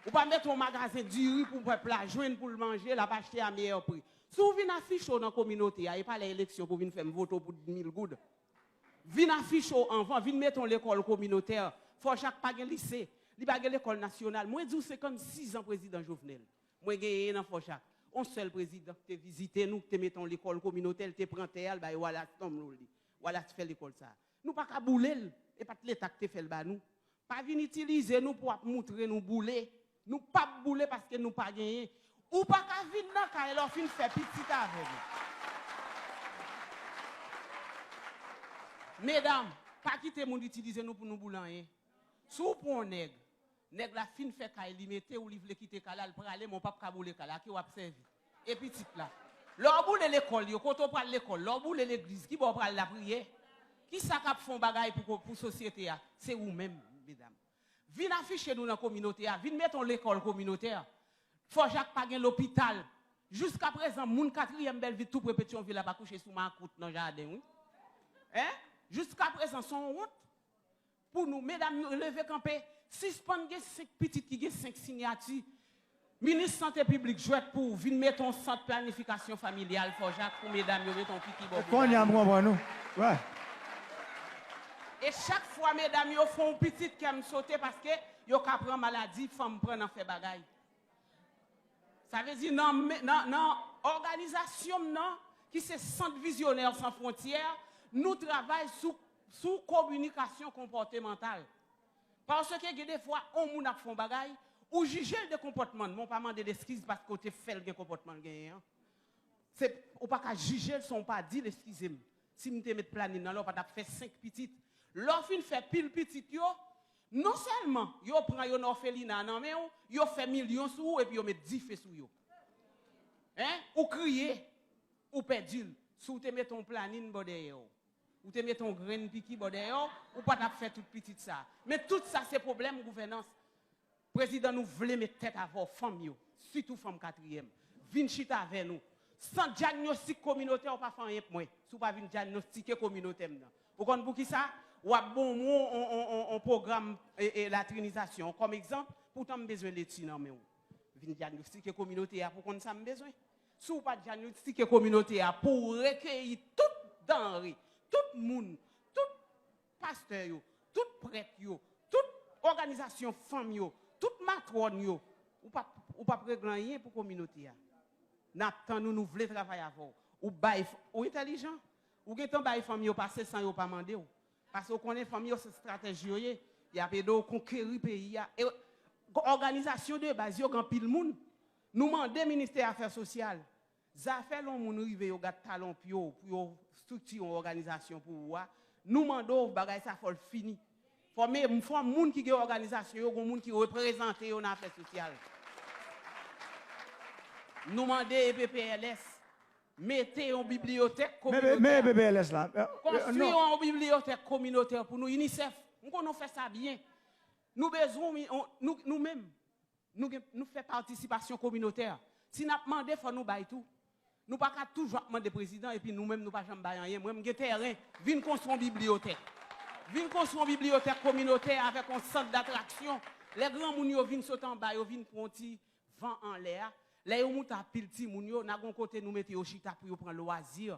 Ou pa mete yon magazen diri pou pèp la jwenn pou l manje, l ap achte a meyè pri? Si w vin afiche w nan kominote a, e pa lè eleksyon pou w vin fè m vote w pou mil goud. Vin afiche w anvan, vin mete yon lekòl kominotè. Fò Jak pa gen lise, li pa gen lekòl nasyonal. Mwen di w senkannsis an prezidan Jovenel. Mwen genyen nan Fò Jak. Yon sèl prezidan ki te vizite nou, ki te mete yon lekòl kominotè, li te pran tè a, l bay Wallace Tom Rowley. Wallace fè lekòl sa a. Nou pa ka boule l, e pa t Leta ki te fè l ba nou. Pa vin itilize nou pou w ap moutre nou boule. Nou p ap boule paske nou pa genyen. Ou pa ka vin nan kay la, w fin fè pitit avè nou. Medam, pa kite moun itilize nou pou nou boule anyen. Si w pran yon nèg, Nèg la fin fè kay li mete w, li vle kite kay la, l prale, men w p ap ka boule kay la, a ki w ap sèvi? E pitit la. Lè w boule lekòl yo, kote w pral lekòl? Lè w boule legliz, ki bò w pral lapriyè? Kisa k ap fè yon bagay pou, pou sosyete a? Se ou menm, medam. Vin afiche nou nan kominote a, vin mete yon lekòl kominotè. Fò Jak pa gen lopital. Jiskaprezan, moun Katriyèm Bèlvi tou pre Petyonvil ap akouche sou makout nan jaden, wi. Hein? Jiskaprezan, se yon wont pou nou. Medam, nou leve kanpe, sispann gen senk pitit ki gen senk siyati. Minis Sante Piblik, jwèt pou ou, vin mete yon sant planifikasyon familyal Fò Jak pou medam yo mete yon piki bò pou Kounye a m konprann ou. Wè. E chak fwa medam yo fè yon pitit, kè m sote paske yo ka pran maladi, fanm pran nan fè bagay. Sa vle di nan, men- nan, nan òganizasyon m nan, ki se Sant Vizyonè San Fwontyè, nou travay sou, sou kominikasyon konpòtemantal. Paske gen defwa, yon moun ap fè yon bagay, ou jije l de konpòtman l, men w pa mande l eskiz paske w te fè l gen konpòtman l genyen an. Se, ou pa ka jije l san w pa di l eskize m. Si m te met planin nan la, w pa t ap fè senk pitit. Lè w fin fè pil pitit yo, non sèlman yo pran yo nan òfelina nan men w, yo fè milyon sou ou epi yo met dife sou yo. Hein? Ou kriye, ou pèdi l. Si w te mete yon planin bò dèyè w, ou te mete yon grenn piki bò dèyè w, ou pa t ap fè tout pitit sa. Men tout sa se pwoblèm gouvènans. Prezidan, nou vle met tèt avè w, fanm yo, sitou fanm Katriyèm. Vin chita avè nou. San dyagnostik kominotè, ou pa fè anyen pou mwen si w pa vin dyagnostike kominote m nan. Ou konn poukisa? W ap ban mwen yon, yon, yon, yon pwogram e, e, latrinizasyon kòm egzanp, poutan m bezwen leti nan men w. Vin dyagnostike kominote a pou konn sa m bezwen. Si w pa dyagnostike kominote a pou w rekeyi tout danre, tout moun, tout pastè yo, tout prèt yo, tout òganizasyon fanm yo, tout matwòn yo, ou p ap, ou p ap regle anyen pou kominote a. N ap tann ou, nou vle travay avè w. Ou bay, ou entèlijan. Ou gentan bay fanm yo pase san yo pa mande w. Paske w konnen fanm yo se estratèj yo ye. Y ap ede w konkeri peyi a. E òganizasyon de baz yo gen anpil moun. Nou mande ministè afè sosyal. Zafè lè yon moun rive yo gad talon pye w pou yo estrikti yon òganizasyon pou ou a, nou mande w bagay sa fò l fini. Fò men, fò moun ki gen òganizasyon yo, gon moun ki reprezante yo nan afè sosyal. Nou mande E P P L S mete yon bibliyotèk Men, men, men kominotè. E P P L S la. Euh, euh, Konstwi non. Yon bibliyotèk kominotè pou nou, UNICEF. M konnen w fè sa byen. Nou bezwen, yon- nou, nou menm, nou, gen- nou fè patisipasyon kominotè. Si n ap mande, fò nou bay tou. Nou pa ka toujou ap mande prezidan epi nou menm nou pa janm bay anyen. Mwen, m gen tèren, vin konstwi yon bibliyotèk. Vin konstwi yon bibliyotèk kominotè avèk yon sant datraksyon. Lè granmoun yo vin sot anba, yo vin pran yon ti van anlè a. Lè yo moute a pil timoun yo, n a gon kote nou mete yo chita pou yo pran lwazi.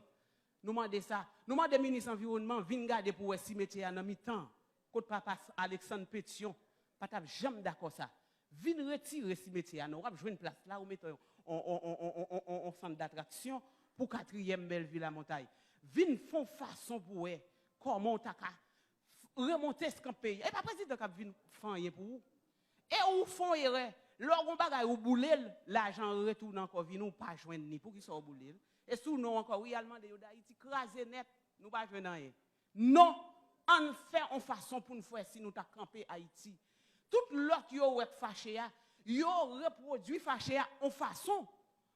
Nou mande sa. Nou mande minis anviwònman, vin gade pou wè simetyè a nan mitan. Kot papa Alexandre Pétion pa t ap janm dakò sa. Vin retire simetyè a non. W ap jwenn plas la, ou mete yon, yon, yon, yon, yon, yon, yon, yon sant datraksyon pou Katriyèm Bèlvi Lamontay. Vin fè yon fason pou wè kòman w ta ka remonte eskanp peyi a. E pa prezidan k ap vin fè anyen pou ou. E ou fè yon erè. Lè w gon bagay ou boule l, lajan an retounen ankò vini, ou pa jwenn li. Poukisa w boule l? E sou non ankò, wi, al mande yo Dayiti kraze nèt, nou pa jwenn anyen. Non, ann fè yon fason pou n fè si nou ta kanpe Ayiti. Tout lòt yo wè k fache a, yo repwodui fache a yon fason.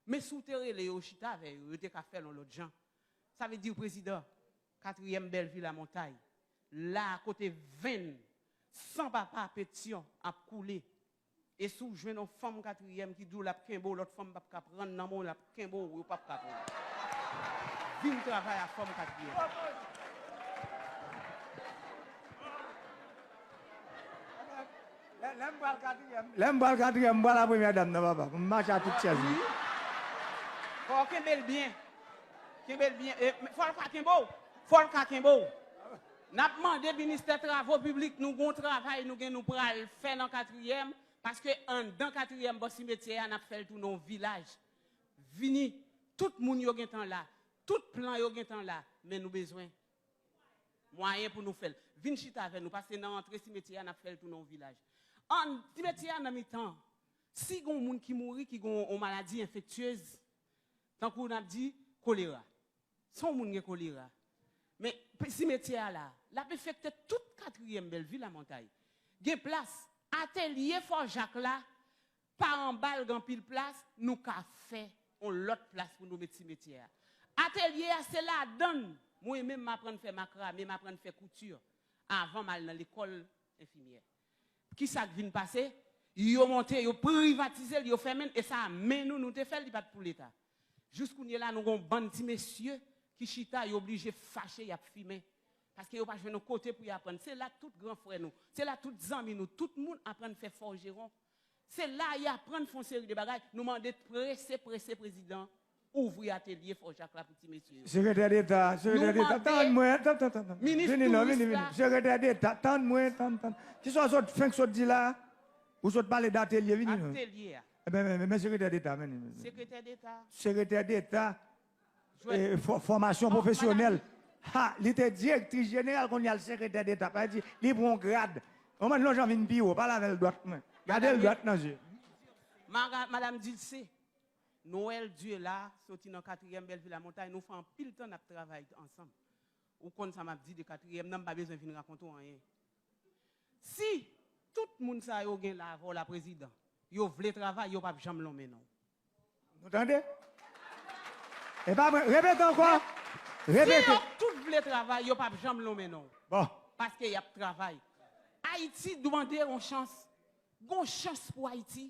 Men si w te rele yo chita avè yo, yo te ka fè l yon lòt jan. Sa vle di, prezidan, Katriyèm Bèlvi Lamontay, la kote venn san papa Pétion ap koule. E si w jwenn yon fanm Katriyèm ki di w l ap kenbe w, lòt fanm p ap ka pran nan men w, l ap kenbe w, yo p ap ka pran w. Vin travay a fanm Katriyèm. Lè, lè m pral katriyèm, lè m pral katriyèm, m pral a premyè dam nan, papa. M mache a tout chèz mwen. Fò w kenbe l byen. Kenbe l byen. E, fò l ka kenbe w. Fò l ka kenbe w. N ap mande ministè travo piblik, nou gon travay nou gen nou pral fè nan Katriyèm, paske anndan Katriyèm bò simetyè a, n ap fè l tounen yon vilaj. Vini, tout moun yo gentan la, tout plan yo gentan la, men nou bezwen mwayen pou nou fè l. Vin chita avè nou, paske nan antre simetyè a, n ap fè l tounen yon vilaj. An, simetyè a nan mitan, si gon moun ki mouri, ki gon yon maladi enfektyez, tankou n ap di kolera. Si yon moun gen kolera, men pe- simetyè a la, l ap enfekte tout Katriyèm Bèlvi Lamontay. Gen plas, Atelye Fò Jak la, pa anba l gen anpil plas, nou ka fè yon lòt plas pou nou met simetyè a. Atelye a, se ladan l, mwen menm m aprann fè makrame, m aprann fè kouti, avan m al nan lekòl enfimyè. Kisa k vin pase? Yo monte, yo privatize l, yo fèmen l, e sa a men nou, nou te fè l, li pa t pou Leta. Jis kounye la, nou gen yon bann ti mesye ki chita, yo oblije fache, y ap fimen. Paske yo pa jwenn yon kote pou y aprann. Se la tout gran frè nou, se la tout zanmi nou, tout moun aprann fè fòjeron. Se la y aprann fè yon seri de bagay. Nou mande prese, prese prezidan ouvri atelye Fò Jak la pou ti mesye yo. Sekretè Deta, Sekretè Deta, tann mwen, tann, tann, tann, tann. Minis touris la. Vini non, vini, vini. Sekretè Deta, tann mwen, tann, tann. Kisa w sot, fenk sot di la? Ou sot pale d atelye, vini non. Atelye a. Ebyen, men, men, men Sekretè Deta, vini, vini. Sekretè Deta. Sekretè Deta, eh, fò-, fòmasyon pwofesyonèl. Ha, li te direktris jeneral, kounye a l sekretè deta. Sa vle di, li pran yon grad. Yon bann lòt jan vin pi wo. Pale avè l dwat mwen. Gade l dwat nan zye. Madan Dulcé, Noël Dieu la, soti nan katriyèm Bèlvi Lamontay, nou fè anpil tan n ap travay ansanm. Ou konn sa m ap di de katriyèm nan, m pa bezwen vin rakonte w anyen. Si tout moun sa yo gen la avè w la prezidan, yo vle travay, yo p ap janm lonmen non w. Nou tande? E pa vre, repete ankò. Repete. Si yo tout vle travay, yo p ap janm lonmen non w. Bon. Paske y ap travay. Ayiti dwe mande yon chans. Gon chans pou Ayiti.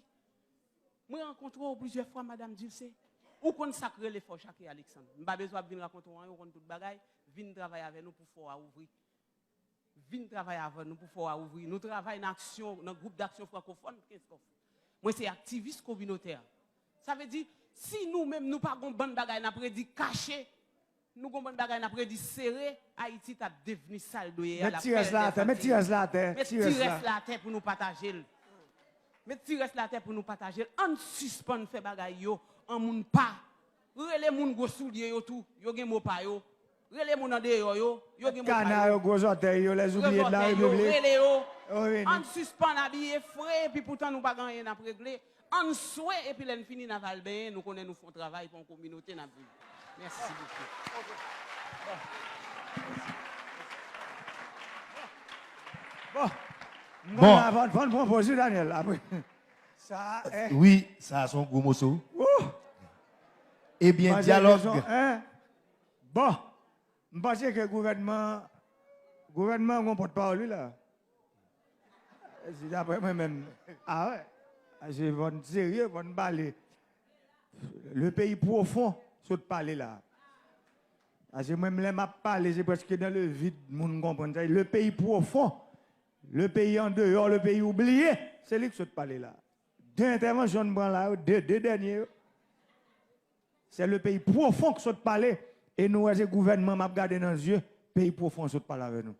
Mwen rankontre w plizyè fwa, Madan Dulcé. Ou konn sa k rele Fò Jak e Alexandre. M pa bezwen ap vin rakonte w anyen, ou konn tout bagay. Vin travay avè nou pou fò a ouvri. Vin travay avè nou pou fò a ouvri. Nou travay nan aksyon, nan gwoup daksyon frankofòn Kenskòf. Mwen se aktivis kominotè. Sa vle di, si nou menm nou pa gon bann bagay n ap redi kache, nou gon bann bagay n ap redi sere, Ayiti t ap devni sa l dwe ye a. Met ti rès la atè, met ti rès la atè, met ti rès la atè pou nou pataje l. Met ti rès la atè pou nou pataje l. Ann sispann fè bagay yo an moun pa. Rele moun gwo soulye yo tou, yo gen mo pa yo. Rele moun andeyò yo, yo gen mo pa yo. Kana yo, gwo zòtèy yo, les oubliés de la République. Rele yo. Ann sispann abiye fre, epi poutan nou pa gen anyen n ap regle. Ann swe, epi lè n fini, n a va al benyen, nou konnen nou fè yon travay pou yon kominote n ap viv. Mèsi bokou. Bon. Bon. Bon, fòn, fòn pran poz wi, Daniel, apre. Sa, eh. Wi, sa se yon gwo moso. Wouh! Ebyen, dyalòg. Bon, m panse ke gouvènman, gouvènman gon pòtpawòl wi la. Se daprè mwen menm. Ah wè. Se fò n serye, fò n pale. Le pays profond, sot pale la. Paske mwen, lè m ap pale, se prèske dans le vide, moun konprann sa. Le pays profond, le pays en dehors, le pays oublié, se li k sot pale la. De entèvansyon n pran la yo, de, de dènye yo. Se le pays profond k sot pale, e nou wè se gouvènman m ap gade nan zye, pays profond sot pale avè nou.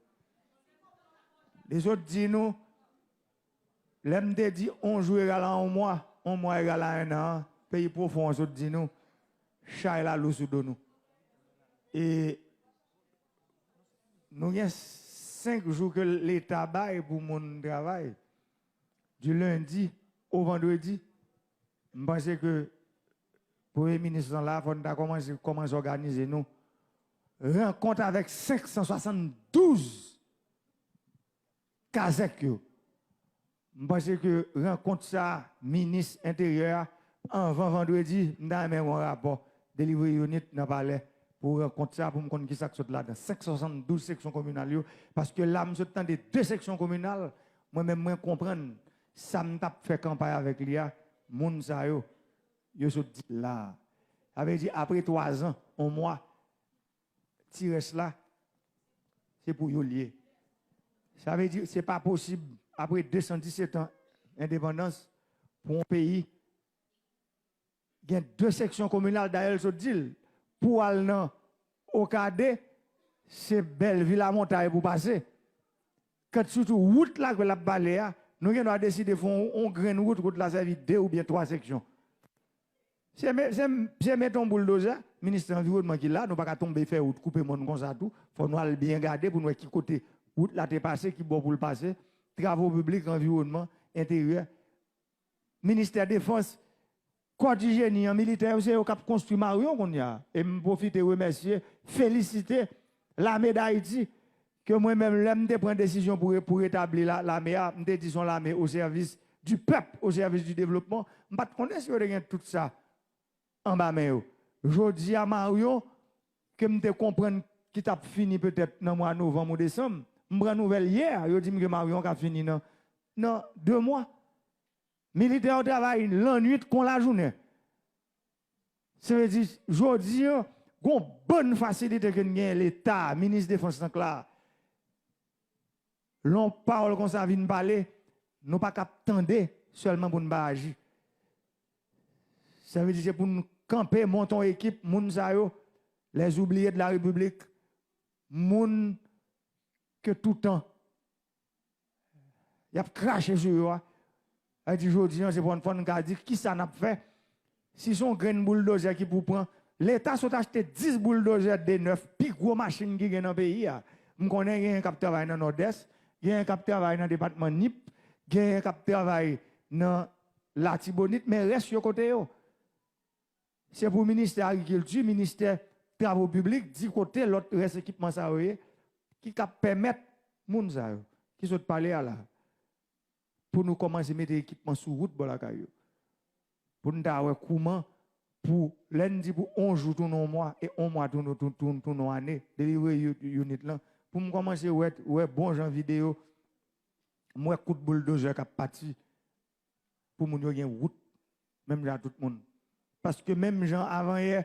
Li sot di nou, lè m te di on jou egal a on mwa, on mwa egal a en an, pays profond an sot di nou, chay la lou sou do nou. E nou gen senk jou ke Leta bay pou moun travay. Du lundi au vendredi, m panse ke Premye Minis lan la, fò n ta kòmanse, kòmanse òganize nou. Rankont avèk senk san swasanndouz kazèk yo. M panse ke rankont sa, Minis Enteryè a, anvan vandredi, m ta renmen yon rapò delivre UNIT nan palè pou rankont sa, pou m konn kisa k sot ladan. Senk san swasanndouz seksyon kominal yo, paske la m sot tande de seksyon kominal, mwen menm mwen konprann sa m t ap fè kanpay avèk li a, moun sa yo, yo sot di la. Sa vle di apre twazan, yon mwa, ti rès la, se pou yo l ye. Sa vle di, se pa posib, apre de san disèt an endepandans, pou yon peyi gen de seksyon kominal, dayè l sot di l, pou al nan Okade, se Bèlvi Lamontay pou pase. Kant sitou wout la ke l ap pale a, nou gen dwa deside fè yon, yon grenn wout, wout la sèvi de oubyen twa seksyon. Se me-, se, se mete yon bouldozè, ministè anviwònman ki la, nou pa ka tonbe fè wout, koupe mòn konsa tou. Fò nou al byen gade pou nou wè ki kote wout la te pase, ki bò pou l pase. Travo piblik, anviwònman, enteryè, ministè defans, kò di jeni an, militè yo, se yo k ap konstwi Marion kounye a. E m pwofite remèsye, felisite Lame d Ayiti ke mwen menm, lè m te pran desizyon pou, pou retabli la, lame a, m te di se yon lame au service du peuple, au service du développement. M pa t konnen si yo te gen tout sa anba men yo. Jodi a, Marion, ke m te konprann ki t ap fini petèt nan mwa novanm ou desanm, m pran nouvèl yè, yo di m ke Marion ka fini nan, nan de mwa. Militè yo travay lannwit kon lajounen. Se vle di, jodi a, gon bann fasilite ke n genyen, Leta, minis defans lan k la. Lè yon pawòl konsa vin pale, nou pa ka ap tande sèlman pou n pa aji. Sa vle di se pou n kanpe, monte yon ekip, moun sa yo, les oubliés de la République, moun ke toutan y ap krache sou yo a. Sa vle di jodi a, se pou n, fò n ka di kisa n ap fè. Si se yon grenn bouldozè ki pou pran, Leta sot achte dis bouldozè de nèf, pi gwo machin ki gen nan peyi a. M konnen genyen k ap travay nan Nòdès, genyen k ap travay nan depatman Nip, genyen k ap travay nan Latibonit, men rès yo kote yo? Se pou ministè agrikilti, ministè travo piblik, di kote lòt rès ekipman sa yo ye, ki k ap pèmèt moun sa yo, ki sot pale a la, pou nou kòmanse mete ekipman sou wout bò lakay yo. Pou n ta wè kouman, pou, lè n di pou yon jou tounen yon mwa, e yon mwa tounen, tou-, tou-, tounen yon ane, delivre yu-, unit lan, pou m kòmanse wè, wè bon jan videyo, m wè kout bouldozè k ap pati, pou moun yo gen wout, menm jan ak tout moun. Paske menm jan avan yè,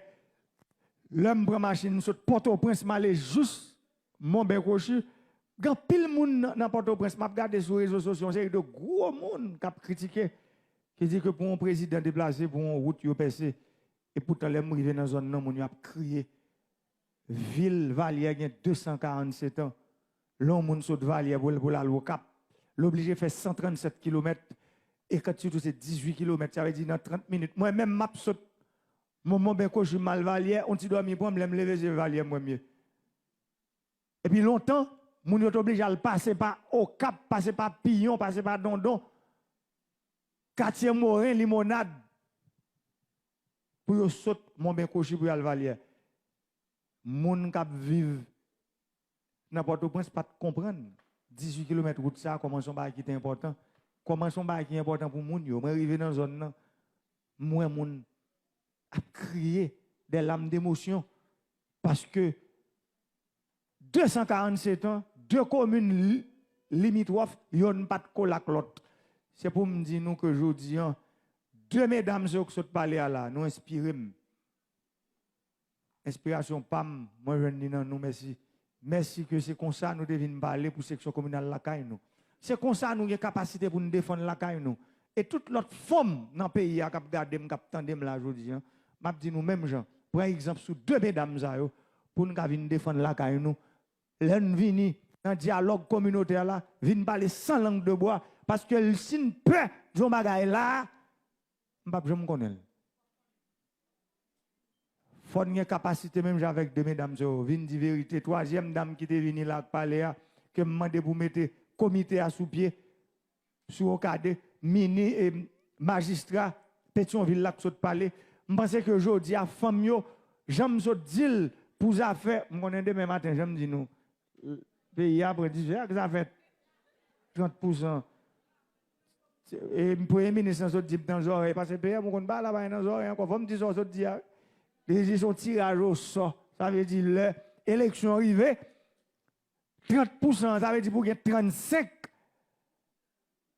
lè m pran machin, m sot Pòtoprens, m ale jis Monben Kwochi, gen anpil moun nan, nan Pòtoprens, m ap gade sou rezo sosyo, yon seri de gwo moun k ap kritike, ki di ke pou yon prezidan deplase, pou yon wout yo pèse, e poutan lè m rive nan zòn nan, moun yo ap kriye. Vil Valyè gen de san karannsèt an. Lè yon moun sot Valyè pou l, pou l al Okap, l oblije fè san trannsèt kilomèt, e kant sitou se dizuit kilomèt, sa vle di nan trant minit. Mwen menm, m ap sot Mon, Monben Kwochi, m al Valyè, yon ti dòmi pran m, lè m leve, se Valyè m wè m ye. Epi lontan, moun yo te oblije al pase pa Okap, pase pa Piyon, pase pa Dondon, Katye Moren, Limonad, pou yo sot Monben Kwochi pou y al Valyè. Moun k ap viv nan Pòtoprens pa t konprann dizuit kilomèt wout sa a, kòman se yon bagay ki te enpòtan, kòman se yon bagay ki enpòtan pou moun yo. Mwen rive nan zòn nan, m wè moun ap kriye des larmes d'émotion, paske de san karannsèt an, de komin li-, limitwòf, yonn pa t kole ak lòt. Se pou m di nou ke jodi a, de medam sa yo k sot pale a la, nou enspire m. Enspirasyon pa m, mwen jwenn li nan nou, mèsi. Mèsi ke se konsa nou te vin pale pou seksyon kominal lakay nou. Se konsa nou gen kapasite pou n defann lakay nou. E tout lòt fanm nan peyi a k ap gade m, k ap tande m la jodi a, m ap di nou menm jan, pran egzanp sou de medam sa yo, pou n ka vin defann lakay nou. Lè n vini nan dyalòg kominotè la, vin pale san lang de bwa, paske l, si n pè di yon bagay la, m p ap janm konnen l. Fò n gen kapasite menm jan avèk de medam sa yo, vin di verite. Twazyèm dam ki te vini la ak pale a, ke m mande pou mete komite a sou pye, sou Okade, mini, e, majistra Petyonvil la k sot pale. M panse ke jodi a, fanm yo, jan m sot di l pou zafè, m konnen demen maten, jan m di nou, peyi a pran difè ak zafè trant pousan. E premye minis lan sot di m nan zòrèy, paske P M ou konn pa la pa nan zòrèy ankò, fò m di sa w sot di a. Li di se yon tiraj osò. Sa vle di lè eleksyon rive, trant pousan, sa vle di pou gen trannsenk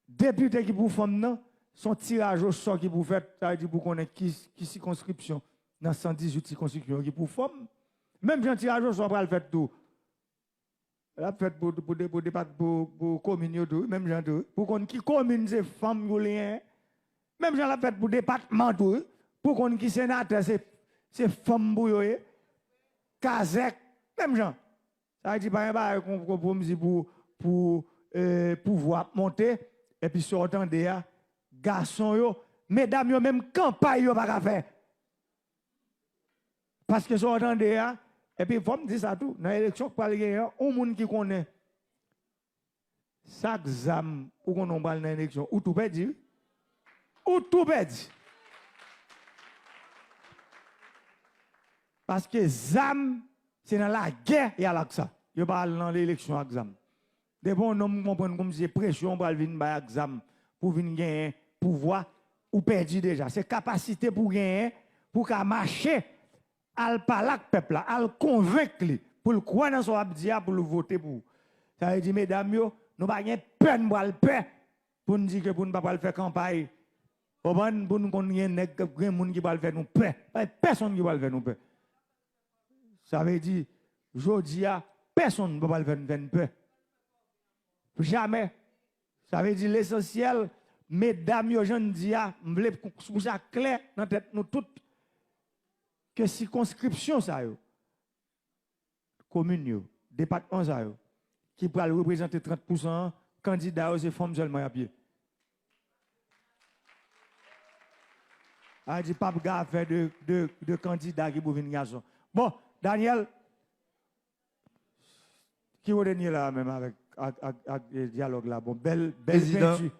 depite ki pou fanm nan, se yon tiraj osò ki pou fèt, sa vle di pou konnen ki, ki sikonskripsyon nan san dizuit sikonskripsyon ki pou fanm. Menm jan tiraj osò pral fèt tou. L ap fèt pou, pou, de- pou depat-, pou, pou komin yo tou, wi, menm jan tou, wi. Pou konn ki komin se fanm pou li ye. Menm jan l ap fèt pou depatman tou, wi. Pou konn ki senatè se, se fanm pou yo ye. Kazèk, menm jan. Sa vle di pa gen bagay kon, kon, pou m di pou, pou, eh, pouvwa ap monte, epi sa w tande a, gason yo, medam yo menm kanpay yo pa ka fè. Paske sa w tande a, epi fò m di sa tou, nan eleksyon k pral genyen an, yon moun ki konnen sa k zam ou konnen w pral nan eleksyon, ou tou pèdi, wi. Ou tou pèdi. Paske zam, se nan lagè y al ak sa. yo pa al nan eleksyon ak zam. Depi yon nonm konprann kòmsi se presyon ou pral vin bay ak zam pou vin genyen pouvwa, ou pèdi deja. Se kapasite pou genyen, pou ka mache, al pale ak pèp la, al konvenk li, pou l kwè nan sa w ap di a, pou l vote pou ou. Sa vle di, medam yo, nou pa gen pè, nou pral pè pou n di ke pou n pa pral fè kanpay. Konprann? Pou n konn gen nèg, gen moun ki pral fè nou pè. Pa gen pèsonn ki pral fè nou pè. Sa vle di, jodi a, pèsonn pa pral fè n, fè n pè. Jamè. Sa vle di, lesansyèl, medam yo, jan n di a, m vle pou, pou sa klè nan tèt nou tout, ke sikonskripsyon sa yo, komin yo, depatman sa yo, ki pral reprezante trant pousan an, kandida yo se fanm sèlman y ap ye. A di p ap gen afè de, de, de kandida ki pou vin gason. Bon, Daniel, ki kote n ye la menm avèk, ak, ak, ak, eh, dyalòg la? Bon, bèl, bèl penti.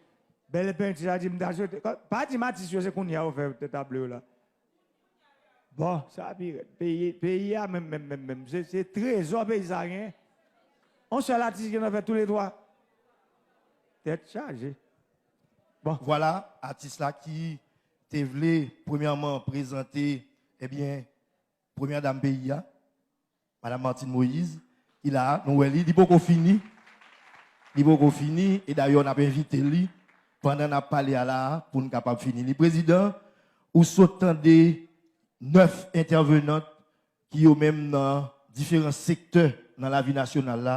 Bèl penti, sa di m ta swete. Pa di m atis yo, se kounye a yo fè tablo yo la. Bon, sa pi rèd. Peyi, peyi a menm, menm, menm, menm. Se, se trezò peyi sa gen. On sèl atis ki nan fè toulètwa. Tèt chaje. Bon. Vwala, atis la ki te vle, premyèman, prezante, ebyen, premyè dam peyi a, Madam Martine Moïse, ki la a, nou wè li, li poko fini. Li poko fini, e dayè, n ap envite li, pandan n ap pale a la a, pou n kapab fini li. Prezidan, ou sot tande nèf entèvenant ki yo menm nan diferan sektè nan lavi nasyonal la,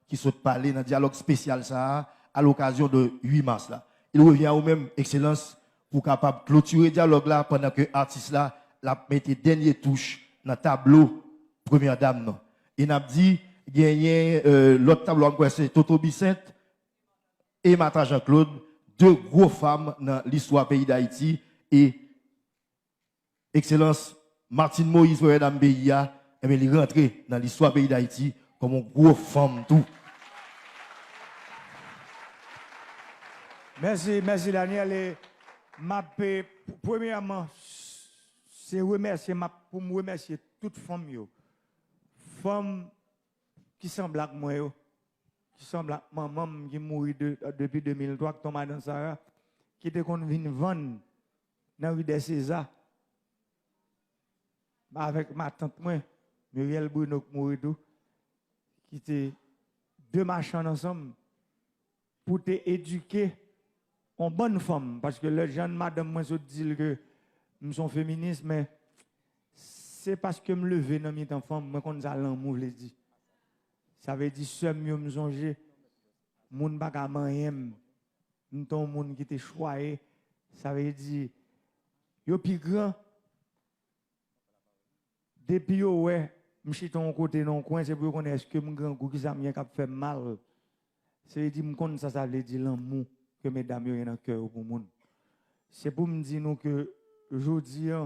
ki sot pale nan dyalòg espesyal sa a, a lokazyon de uit mas la. Il revient à ou menm, Ekselans, pou kapab klotire dyalòg la pandan ke atis la, l ap mete dènye touch nan tablo premyè dam nan. E n ap di, genyen, euh, lòt tablo a, m kwè se Toto Bissainthe e Martha Jean Claude, de gwo fanm nan listwa peyi Dayiti, e Ekselans Martine Moïse, premyè dam peyi a, ebyen, li rantre nan listwa peyi Dayiti kòm yon gwo fanm tou. Mèsi, mèsi, Daniel. E m ap, e, p-, premyèman, se remèsye, m ap, pou m remèsye tout fanm yo. Fanm ki sanble ak mwen yo, ki sanble ak manman m ki mouri de, depi de mil twa, ak ton madan Sara, ki te konn vin vann nan ri dè Seza, avèk matant mwen, Muriel Bruno, k mouri tou, ki te de machann ansanm pou te edike yon bann fanm, paske lè jan madanm mwen sot di l ke m se yon feminis, men se paske m leve nan mitan fanm, mwen konn sa lanmou vle di. Sa vle di, sè m yo, m sonje, moun pa ka manyen m. M te yon moun ki te chwaye. Sa vle di, yo pi gran. Depi yo wè m chita yon kote nan yon kwen, se pou yo konnen èske m grangou, kisa m gen k ap fè m mal. Se vle di, m konn sa sa vle di lanmou ke medam yo gen nan kè yo pou moun. Se pou m di nou ke jodi a,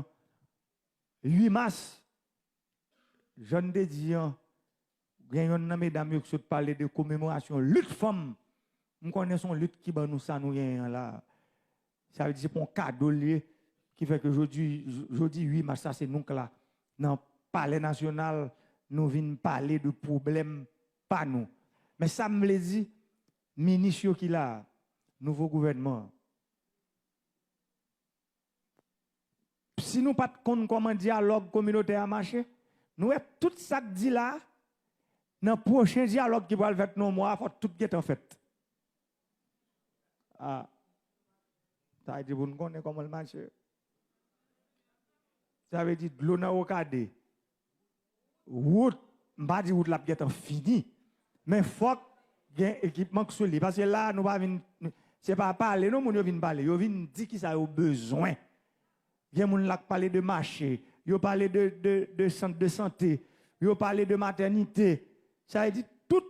uit mas, jan n te di an, gen yonn nan medam yo ki sot pale de komemorasyon lit fanm. M konnen se yon lit ki ban nou sa nou genyen an la. Sa vle di se pa yon kado l ye, ki fè ke jodi, jodi uit mas la, se nou k la, nan Palè Nasyonal, nou vin pale de pwoblèm pa nou. Men sa m vle di, minis yo ki la a, nouvo gouvènman an, si nou pa t konn kòman dyalòg kominotè a mache, nou wè tout sa k di la a, nan pwochen dyalòg ki pral fèt nan yon mwa a, fò tout gentan fèt. A, sa vle di pou n konnen kòman l mache. Sa vle di dlo nan Okade. Wout, m pa di wout la ap gentan fini, men fòk gen ekipman k sou li. Paske la, nou pa vin, se pa pale, non, moun yo vin pale. Yo vin di kisa yo bezwen. Gen moun la k pale de mache, yo pale de, de, de sant de sante, yo pale de matènite. Sa vle di tout,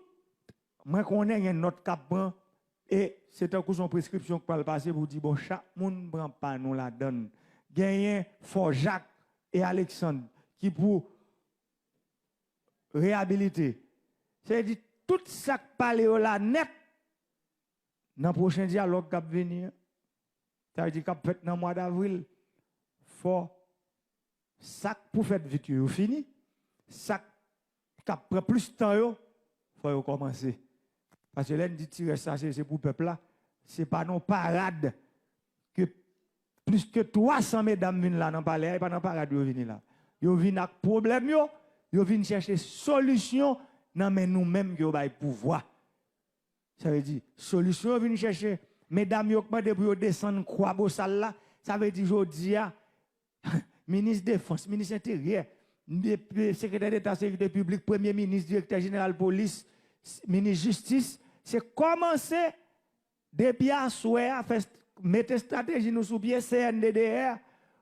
mwen konnen gen nòt k ap pran, e se tankou se yon preskripsyon k pral pase pou di, bon, chak moun pran pa nou ladan l. Genyen Fò Jak e Aleksann ki pou reyabilite. Se vle di, tout sa k pale yo la nèt, nan pwochen dyalòg k ap vini an, sa vle di k ap fèt nan mwa davril, fò sa k pou fèt vit yo, yo fini. Sa k ap pran plis tan yo, fò yo kòmanse. Paske lè n di ti rès sa, se, se pou pèp la. Se pa nan parad ke plis ke twa san medam vin la nan palè a, e pa nan parad yo vini la. Yo vin ak pwoblèm yo, yo vin chèche solisyon nan men nou menm ke yo bay pouvwa. Sa vle di, solisyon yo vin chèche, medam yo k mande pou yo desann Kwabosal la, sa vle di jodi a, minis defans, minis enteryè, de- de- sekretè deta sekirite piblik, premye minis, direktè jeneral polis, s- minis jistis, se kòmanse depi aswè a, fè st- mete estrateji nou sou pye, C N D D R,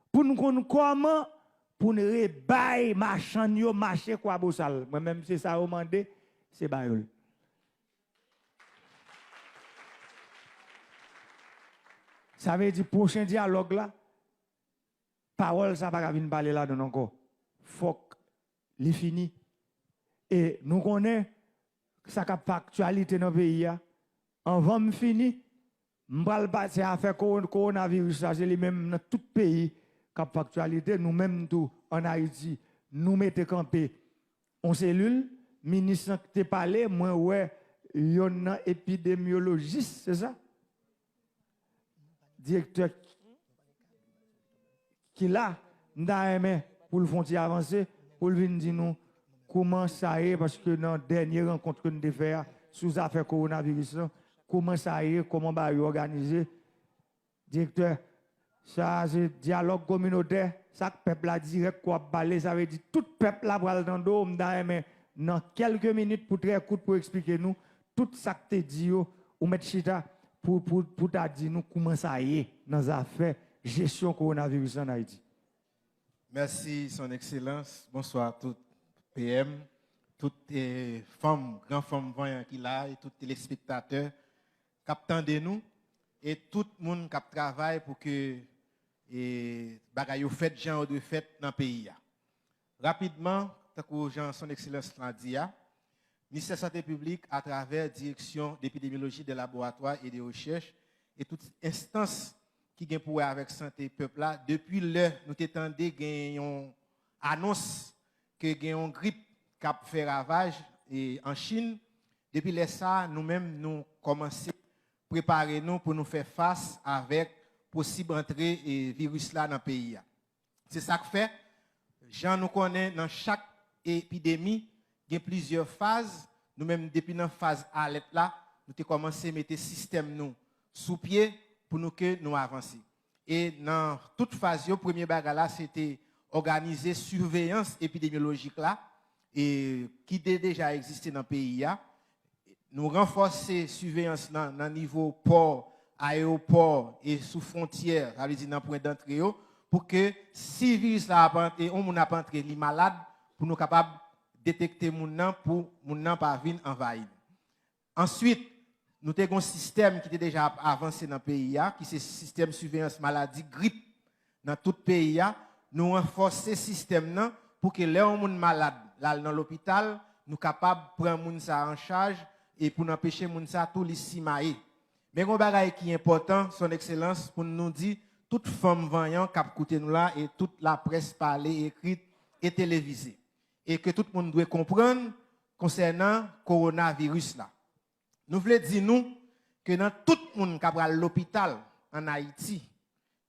pou n konn kòman pou n rebay machann yo mache Kwabosal. Mwen menm, se sa yo mande, se ba yo l. Sa vle di pwochen dyalòg la, pawòl sa pa ka vin pale ladan l ankò. Fòk li fini. E nou konnen sa k ap fè aktyalite nan peyi a. Anvan m fini, m pral pase afè kowo- kowonaviris la, se li menm nan tout peyi k ap fè aktyalite. Nou menm tou, ann Ayiti, nou mete kanpe yon selil. Minis lan te pale, mwen wè yonn nan epidemyolojis, se sa? Direktè ki la, m ta renmen pou l fè yon ti avanse, pou l vin di nou kòman sa ye, paske nan dènye rankont ke n te fè a sou zafè kowonaviris lan, kòman sa ye, kòman bagay yo òganize. Direktè, sa a se dyalòg kominotè, sa k pèp la dirèk k w ap pale, sa vle di tout pèp la pral tande w, m ta renmen nan kèlke minit pou trè kout pou eksplike nou tout sa k te di yo, ou mèt chita pou, pou, pou ta di nou kòman sa ye nan zafè jesyon kowonaviris la ann Ayiti. Mèsi, Son Ekselans. Bonswa tout P M, tout eh, fanm, gran fanm vanyan ki la e tout telespektatè k ap tande nou e tout moun k ap travay pou ke eh, bagay yo fèt jan yo dwe fèt nan peyi a. Rapidman, tankou jan Son Ekselans la di a, Ministè Sante Piblik, atravè Direksyon d'Epidemioloji, de Laboratwa e de Rechèch, e tout enstans ki gen pou wè avèk sante pèp la, depi lè nou te tande gen yon anons ke gen yon grip k ap fè ravaj e, an Chin, depi lè sa a, nou menm, nou kòmanse prepare nou pou nou fè fas avèk posib antre e, viris la nan peyi a. Se sa k fè, jan nou konnen nan chak epidemi, gen plizyè faz. Nou menm, depi nan faz alèt la, nou te kòmanse mete sistèm nou sou pye pou nou ke nou avanse. E nan tout faz yo, premye bagay la, se te òganize siveyans epidemyolojik la, e ki te deja egziste nan peyi a. Nou ranfòse siveyans nan, nan nivo pò, ayewopò e sou fwontyè, sa vle di nan pwen dantre yo, pou ke si viris la ap antre, yon moun ap antre, li malad, pou nou kapab detekte moun nan, pou moun nan pa vin anvayi nou. Answit, nou te gen yon sistèm ki te deja ap avanse nan peyi a, ki se sistèm siveyans maladi grip nan tout peyi a. Nou ranfòse sistèm nan pou ke lè yon moun malad, l al nan lopital, nou kapab pran moun sa a an chaj e pou n anpeche moun sa a tou li simaye. Men gen yon bagay ki enpòtan, Son Ekselans, pou n nou di tout fanm vanyan k ap koute nou la e tout laprès pale, ekri e televize. E ke tout moun dwe konprann konsènan kowonaviris la. Nou vle di nou ke nan tout moun k ap al lopital ann Ayiti,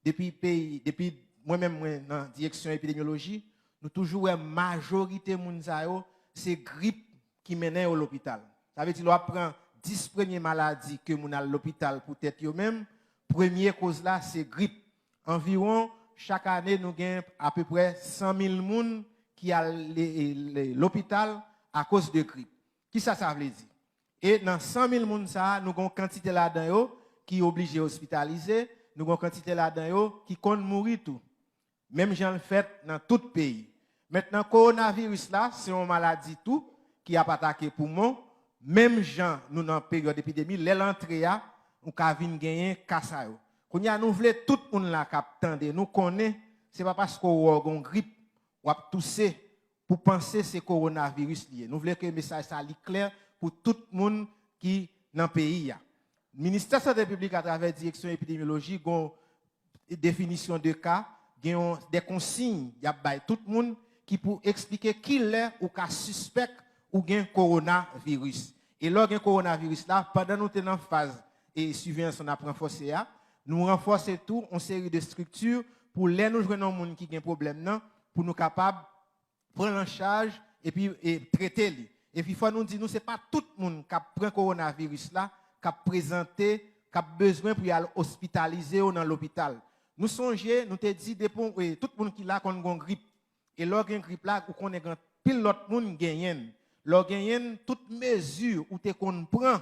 depi peyi, depi mwen menm mwen nan direksyon epidemyoloji, nou toujou wè majorite moun sa yo, se grip ki mennen yo lopital. Sa vle di lè w ap pran dis premye maladi ke moun al lopital pou tèt yo menm, premye koz la se grip. Anviwon, chak ane, nou gen apeprè san mil moun ki al le- le- lopital akoz de grip. Kisa sa vle di? E nan san mil moun sa a, nou gen yon kantite ladan yo ki oblije ospitalize, nou gen yon kantite ladan yo ki konn mouri tou. Menm jan l fèt nan tout peyi. Mentnan, kowonaviris la, se yon maladi tou ki ap atake poumon. Menm jan nou nan peryòd epidemi, lè l antre a, ou ka vin genyen ka sa yo. Kounye a, nou vle tout moun la k ap tande nou konnen se pa paske w wè w gen yon grip, w ap touse, pou panse se kowonaviris li ye. Nou vle ke mesaj sa li klè pou tout moun ki nan peyi a. Ministè Sante Piblik, atravè Direksyon Epidemyoloji, gen yon definisyon de ka, gen yon de konsiy y ap bay tout moun ki pou eksplike kilè ou ka sispèk ou gen kowonaviris. E lè w gen kowonaviris la, pandan nou te nan faz e siveyans nou ap ranfòse a, nou ranfòse tou yon seri de estrikti pou lè nou jwenn yon moun ki gen pwoblèm nan, pou nou kapab pran l an chaj epi e, trete li. Epi fò nou di nou se pa tout moun k ap pran kowonaviris la k ap prezante, k ap bezwen pou y al ospitalize yo nan lopital. Nou sonje, nou te di depi e, tout moun ki la konn gon grip. E lè w gen grip la, ou konnen gen anpil lòt moun genyen l. Lè w genyen l, tout mezi ou te konn pran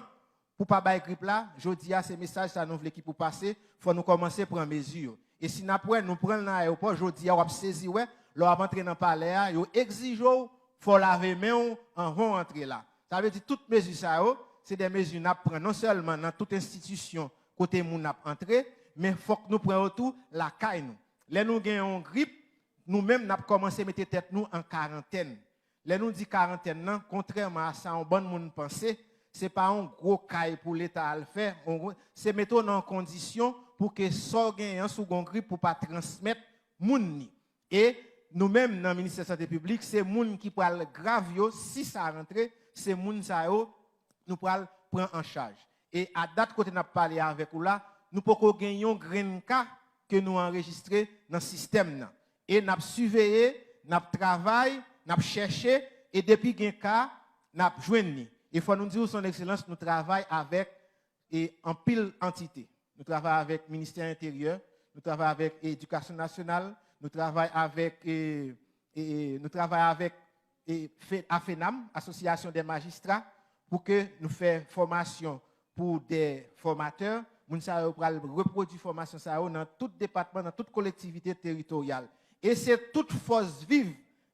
pou pa bay grip la, jodi a se mesaj sa nou vle ki pou pase, fò nou kòmanse pran mezi yo. E si n ap wè, nou pran l nan ayewopò, jodi a w ap sezi wè, lè w ap antre nan palè a, yo egzije w, fò w lave men w anvan w antre la. Sa vle di tout mezi sa yo, se de mezi n ap pran non sèlman nan tout enstitisyon kote moun ap antre, men fòk nou pran yo tou lakay nou. Lè nou gen yon grip, nou menm n ap kòmanse mete tèt nou an karantèn. Lè nou di karantèn nan, kontrèman a sa yon bann moun panse, se pa yon gwo kay pou Leta al fè, yon gwo- se mete w nan yon kondisyon pou ke sa w genyen an, si w gen yon grip, pou pa transmèt moun ni. E nou menm nan Ministè Sante Piblik, se moun ki pral grav yo, si sa rantre, se moun sa yo nou pral pran an chaj. E a dat kote n ap pale avèk ou la, nou poko gen yon grenn ka ke nou anrejistre nan sistèm nan. E n ap siveye, n ap travay, n ap chèche, e depi gen ka, n ap jwenn li. E fò nou di w, Son Ekselans, nou travay avèk e, anpil antite. Nou travay avèk Ministè Enteryè, nou travay avèk Edikasyon Nasyonal, nou travay avèk e, e, nou travay avèk e, Fe- AFENAM, Asosyasyon dè Majistra, pou ke nou fè fòmasyon pou de fòmatè. Moun sa yo pral repwodui fòmasyon sa yo nan tout depatman, nan tout kolektivite teritoryal. E se tout fòs viv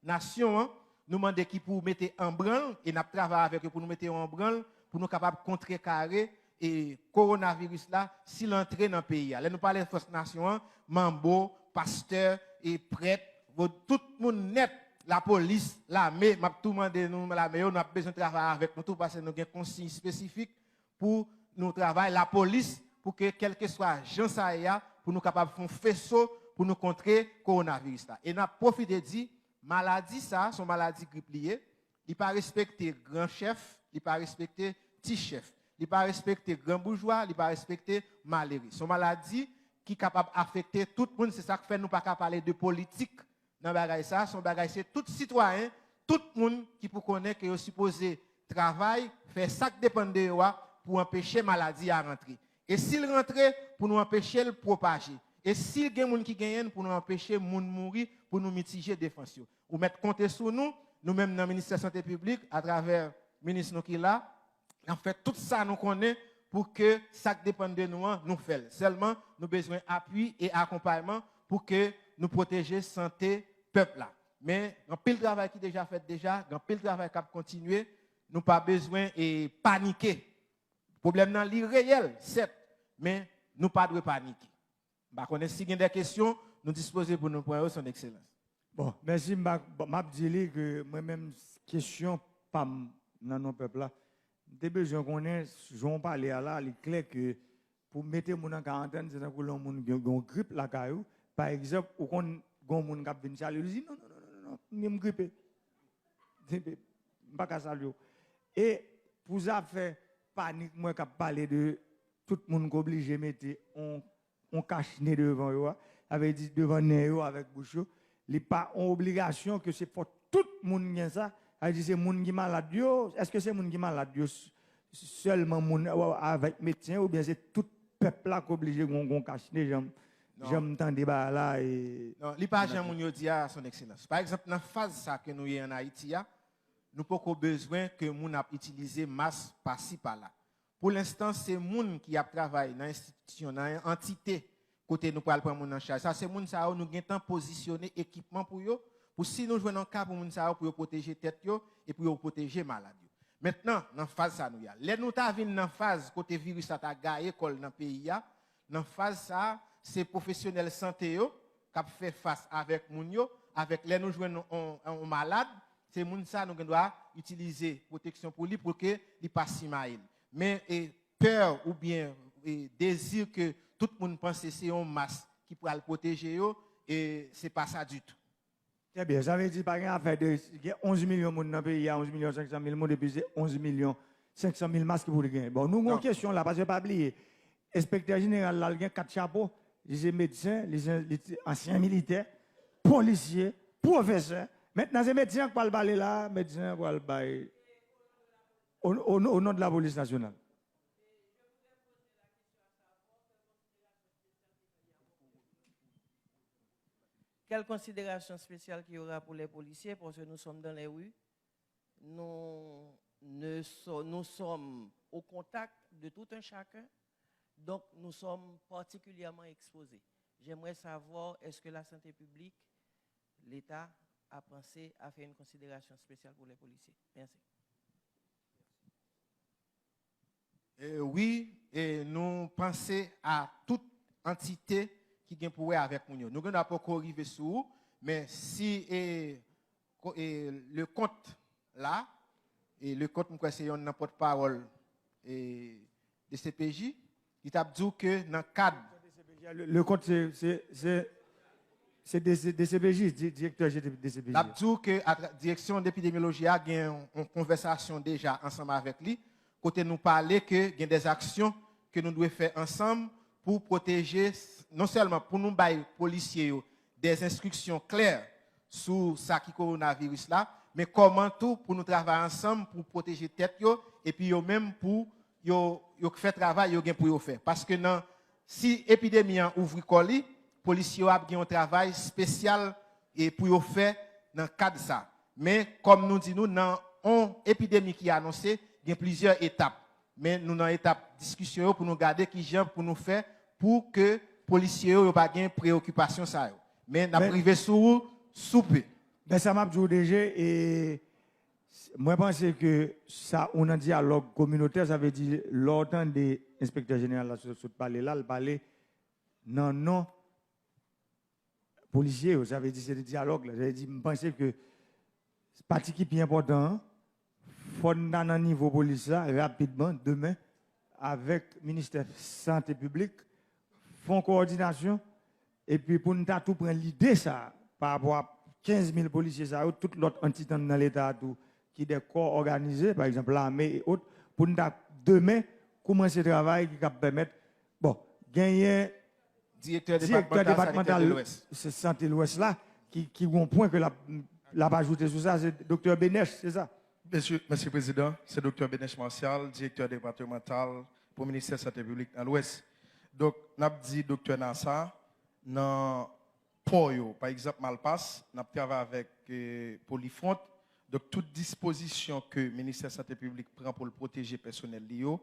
nasyon an, nou mande ki pou mete an branl, e n ap travay avèk yo pou nou mete yo an branl, pou nou kapab kontrekare e kowonaviris la, si l antre nan peyi a. Lè nou pale fòs nasyon an, manbo, pastè, e prèt, vo- tout moun nèt, lapolis, lame, m ap tou mande nou, lame yo, nou ap bezwen travay avèk nou tou, paske nou gen konsiy espesifik pou nou travay, lapolis, pou ke kèlkeswa jan sa ye a, pou nou kapab fè yon feso pou nou kontre kowonaviris la. E n ap pwofite di, maladi sa, se yon maladi grip li ye, li pa respekte gran chèf, li pa respekte ti chèf, li pa respekte gran boujwa, li pa respekte malere. Se yon maladi ki kapab afekte tout moun, se sa k fè nou pa ka pale de politik nan bagay sa, se yon bagay, se tout sitwayen, tout moun ki pou konnen ke yo sipoze travay, fè sa k depann de yo a pou anpeche maladi a rantre. E si l rantre, pou nou anpeche l pwopaje. E si gen moun ki genyen l, pou nou anpeche moun mouri, pou nou mitije defans yo. Ou mèt konte sou nou, nou menm nan Ministè Sante Piblik, atravè minis nou ki la, n ap fè tout sa nou konnen pou ke sa k depann de nou an, nou fè l. Sèlman, nou bezwen apui e akonpayman pou ke nou pwoteje sante pèp la. Men, gen anpil travay ki deja fèt deja, gen anpil travay k ap kontinye, nou pa bezwen e panike. Pwoblèm nan, li reyèl, sèt, men nou pa dwe panike. M pa konnen si gen de kesyon, nou dispoze pou nou pran yo, Son Ekselans. Bon, mèsi, m pa- bon, m ap di li ke mwen menm, kesyon pa m nan non pèp la, m te bezwen konnen, jan w pale a la, li klè ke pou mete moun an karantèn, se tankou lè yon moun gen gen yon grip lakay ou, pa egzanp, ou konn gen yon moun k ap vin salye, li di, non, non, non, non, non, non, ni m gripe. M pa ka salye w. E pou zafè panik, mwen k ap pale de tout moun k oblije mete yon yon kach ne devan yo a, sa vle di devan nen yo avèk bouch yo, li pa yon obligasyon ke se fò tout moun gen sa, sa vle di se moun ki malad yo, èske se moun ki malad yo sèlman moun avèk medsen oubyen se tout pèp la k oblije gen yon kach ne jan jan m tande bagay la e. Non, li pa jan moun yo di a, Son Ekselans. Pa egzanp, nan faz sa ke nou ye ann Ayiti a, nou poko bezwen ke moun ap itilize mas pasi pala. Pou lenstan, se moun ki ap travay nan enstitisyon, nan antite kote nou pral pran moun an chaj. Sa se moun sa yo nou gentan pozisyone ekipman pou yo, pou si nou jwenn yon ka pou moun sa yo, pou yo pwoteje tèt yo e pou yo pwoteje malad yo. Mentnan, nan faz sa nou ye a. Lè nou ta vin nan faz kote viris la ta gaye kò l nan peyi a, nan faz sa, se pwofesyonèl sante yo k ap fè fas avèk moun yo, avèk lè nou jwenn yon, yon malad, se moun sa nou gen dwa itilize pwoteksyon pou li pou ke li pa simaye l. Men e pè oubyen e dezi ke tout moun panse se yon mas ki pral pwoteje yo, e se pa sa ditou. Trè byen, sa vle di pa gen afè de gen onz milyon moun nan peyi a, onz milyon senk san mil moun, epi se onz milyon senk san mil mask pou l genyen. Bon, nou gen yon kesyon la, paske pa bliye, enspektè jeneral la, l gen kat chapo, li se medsen, li se, li se ansyen militè, polisye, pwofesè. Mentnan, se medsen an k pral pale la, medsen an pral bay o, o, o non de la polis nasyonal. Quelle considération spéciale qu'il y aura pour les policiers, parce que nous sommes dans les rues, nous, ne so- nous sommes au contact de tout un chacun, donc nous sommes particulièrement exposés. J'aimerais savoir, est-ce que la santé publique, l'État, a pensé à faire une considération spéciale pour les policiers? Merci. E wi, e nou panse a tout antite ki gen pou wè avèk moun yo. Nou gen dwa poko rive sou ou, men si e, ko- e, Leconte la, e Leconte m kwè se yonn nan pòtpawòl e, D C P J, li t ap di w ke nan kad Leconte se, se, se, se D C, D C P J, di- direktè D C P J. L ap di w ke atra- direksyon depidemyoloji a gen yon konvèsasyon deja ansanm avèk li, kote nou pale ke gen dèzaksyon ke nou dwe fè ansanm pou pwoteje, non sèlman pou nou bay polisye yo dèzenstriksyon klè sou sa ki kowonaviris la, men kòman tou pou nou travay ansanm pou pwoteje tèt yo, epi yo menm pou yo, yo fè travay yo gen pou yo fè. Paske nan, si epidemi an ouvri kò li, polisye yo ap gen yon travay espesyal e pou yo fè nan kad sa. Men, kòm nou di nou, nan yon epidemi ki anonse, gen plizyè etap. Men nou nan etap diskisyon yo pou nou gade kijan pou nou fè pou ke polisye yo, yo pa gen preyokipasyon sa yo. Men n ap rive sou ou sou pe. Men sa m ap di w, D G, e mwen panse ke sa ou nan dyalòg kominotè, sa vle di lè w tande enspektè jeneral la sot, sot pale la, l pale nan non polisye yo, sa vle di se te dyalòg la. Sa vle di m panse ke pati ki pi enpòtan an, fò n ta nan nivo polis la rapidman demen avèk ministè sante piblik, fè yon kowòdinasyon, epi pou n ta tou pran lide sa a pa rapò a kenz mil polisye sa yo, tout lòt antitan nan leta a tou ki de kò òganize, pa egzanp lame e ot, pou n ta demen koumanse travay ki kab pèmèt, bon, genyen direktè depatmantal sante Lwès. Sante Lwès la ki, ki gon pwen ke l ap, l ap ajoute sou sa, se Doktè Benech, se sa? Mèsi, mèsi Prezidan. Se Doktè Benech Martial, direktè depatmantal pou Ministè Sante Piblik nan Lwès. Donk, n ap di Doktè Nasa, nan pò yo, pa egzanp Malpas, n ap travay avèk eh, Polifront. Donk, tout dispozisyon ke Ministè Sante Piblik pran pou l pwoteje pèsonèl li yo,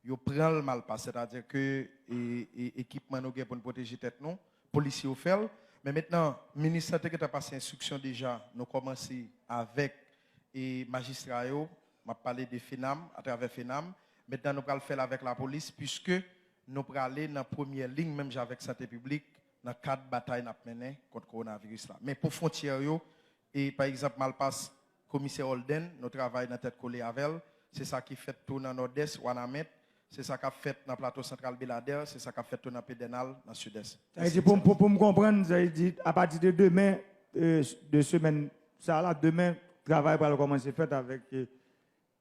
yo pran l Malpas. Sètadi ke e, e, ekipman nou gen pou n pwoteje tèt nou, polisye yo fè l. Men mentnan, minis la te gentan pase enstriksyon deja, nou kòmanse avèk e, majistra yo, m ap pale de FENAM, atravè FENAM. Mentnan, nou pral fè l avèk lapolis, piske nou prale nan premyè liy, menm jan avèk sante piblik, nan kad batay n ap mennen kont kowonaviris la. Men pou fwontyè yo, e, pa egzanp, Malpas, Komisè Holden, nou travay nan tèt kole avè l. Se sa ki fèt tou nan Nòdès, Wanament, se sa k ap fèt nan Plato Santral, Beladè, se sa k ap fèt tou nan Pedènal, nan Sidès. Sa vle di, pou, pou, pou m konprann, sa vle di, apati de demen, euh, de semèn sa a la, demen, travay pral kòmanse fèt avèk euh,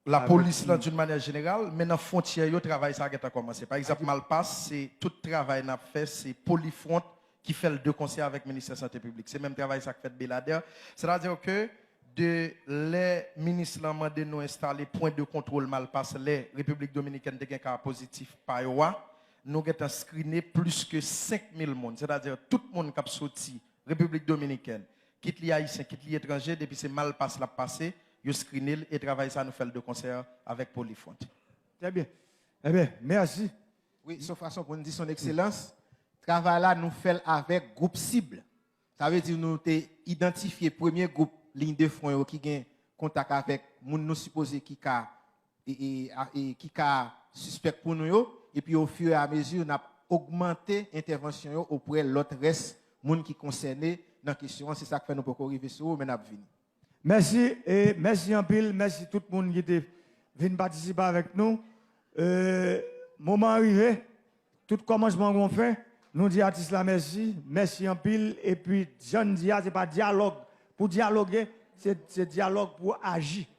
lapolis lan d'une manière générale, men nan fwontyè yo, travay sa a gentan kòmanse. Pa egzanp, Malpas, se tout travay n ap fè, se Polifront ki fè l de konsè avèk Ministè Sante Piblik. Se menm travay sa k fèt Beladè. Sètadi ke de lè minis lan mande nou enstale pwen de kontwòl Malpas lè Repiblik Dominikèn te gen ka pozitif pa yo a, nou gentan skrine plis ke senk mil moun. Sètadi tout moun k ap soti Repiblik Dominikèn, kit li ayisyen, kit li etranje, depi se Malpas l ap pase, yo skrine l e travay sa a nou fè l de konsè avèk Polifront. Trè byen. Ebyen, mèsi. Wi, se yon fason pou n di son ekselans, travay la nou fè l avèk gwoup sib. Sa vle di nou te idantifye premye gwoup liy de fwon yo ki gen kontak avèk moun nou sipoze ki ka e, e, a- e ki ka sispèk pou nou yo, epi ofiramezi n ap ogmante entèvansyon yo oprè lòt rès moun ki konsène nan kesyon an. Se sa k fè nou poko rive sou ou, men n ap vini. Mèsi, e mèsi anpil, mèsi tout moun ki te vin patisipe avèk nou. E, moman an rive, tout kòmansman gon fen. Nou di atis la mèsi, mèsi anpil. Epi, jan n di a, se pa dyalòg pou dyaloge, se, se dyalòg pou aji.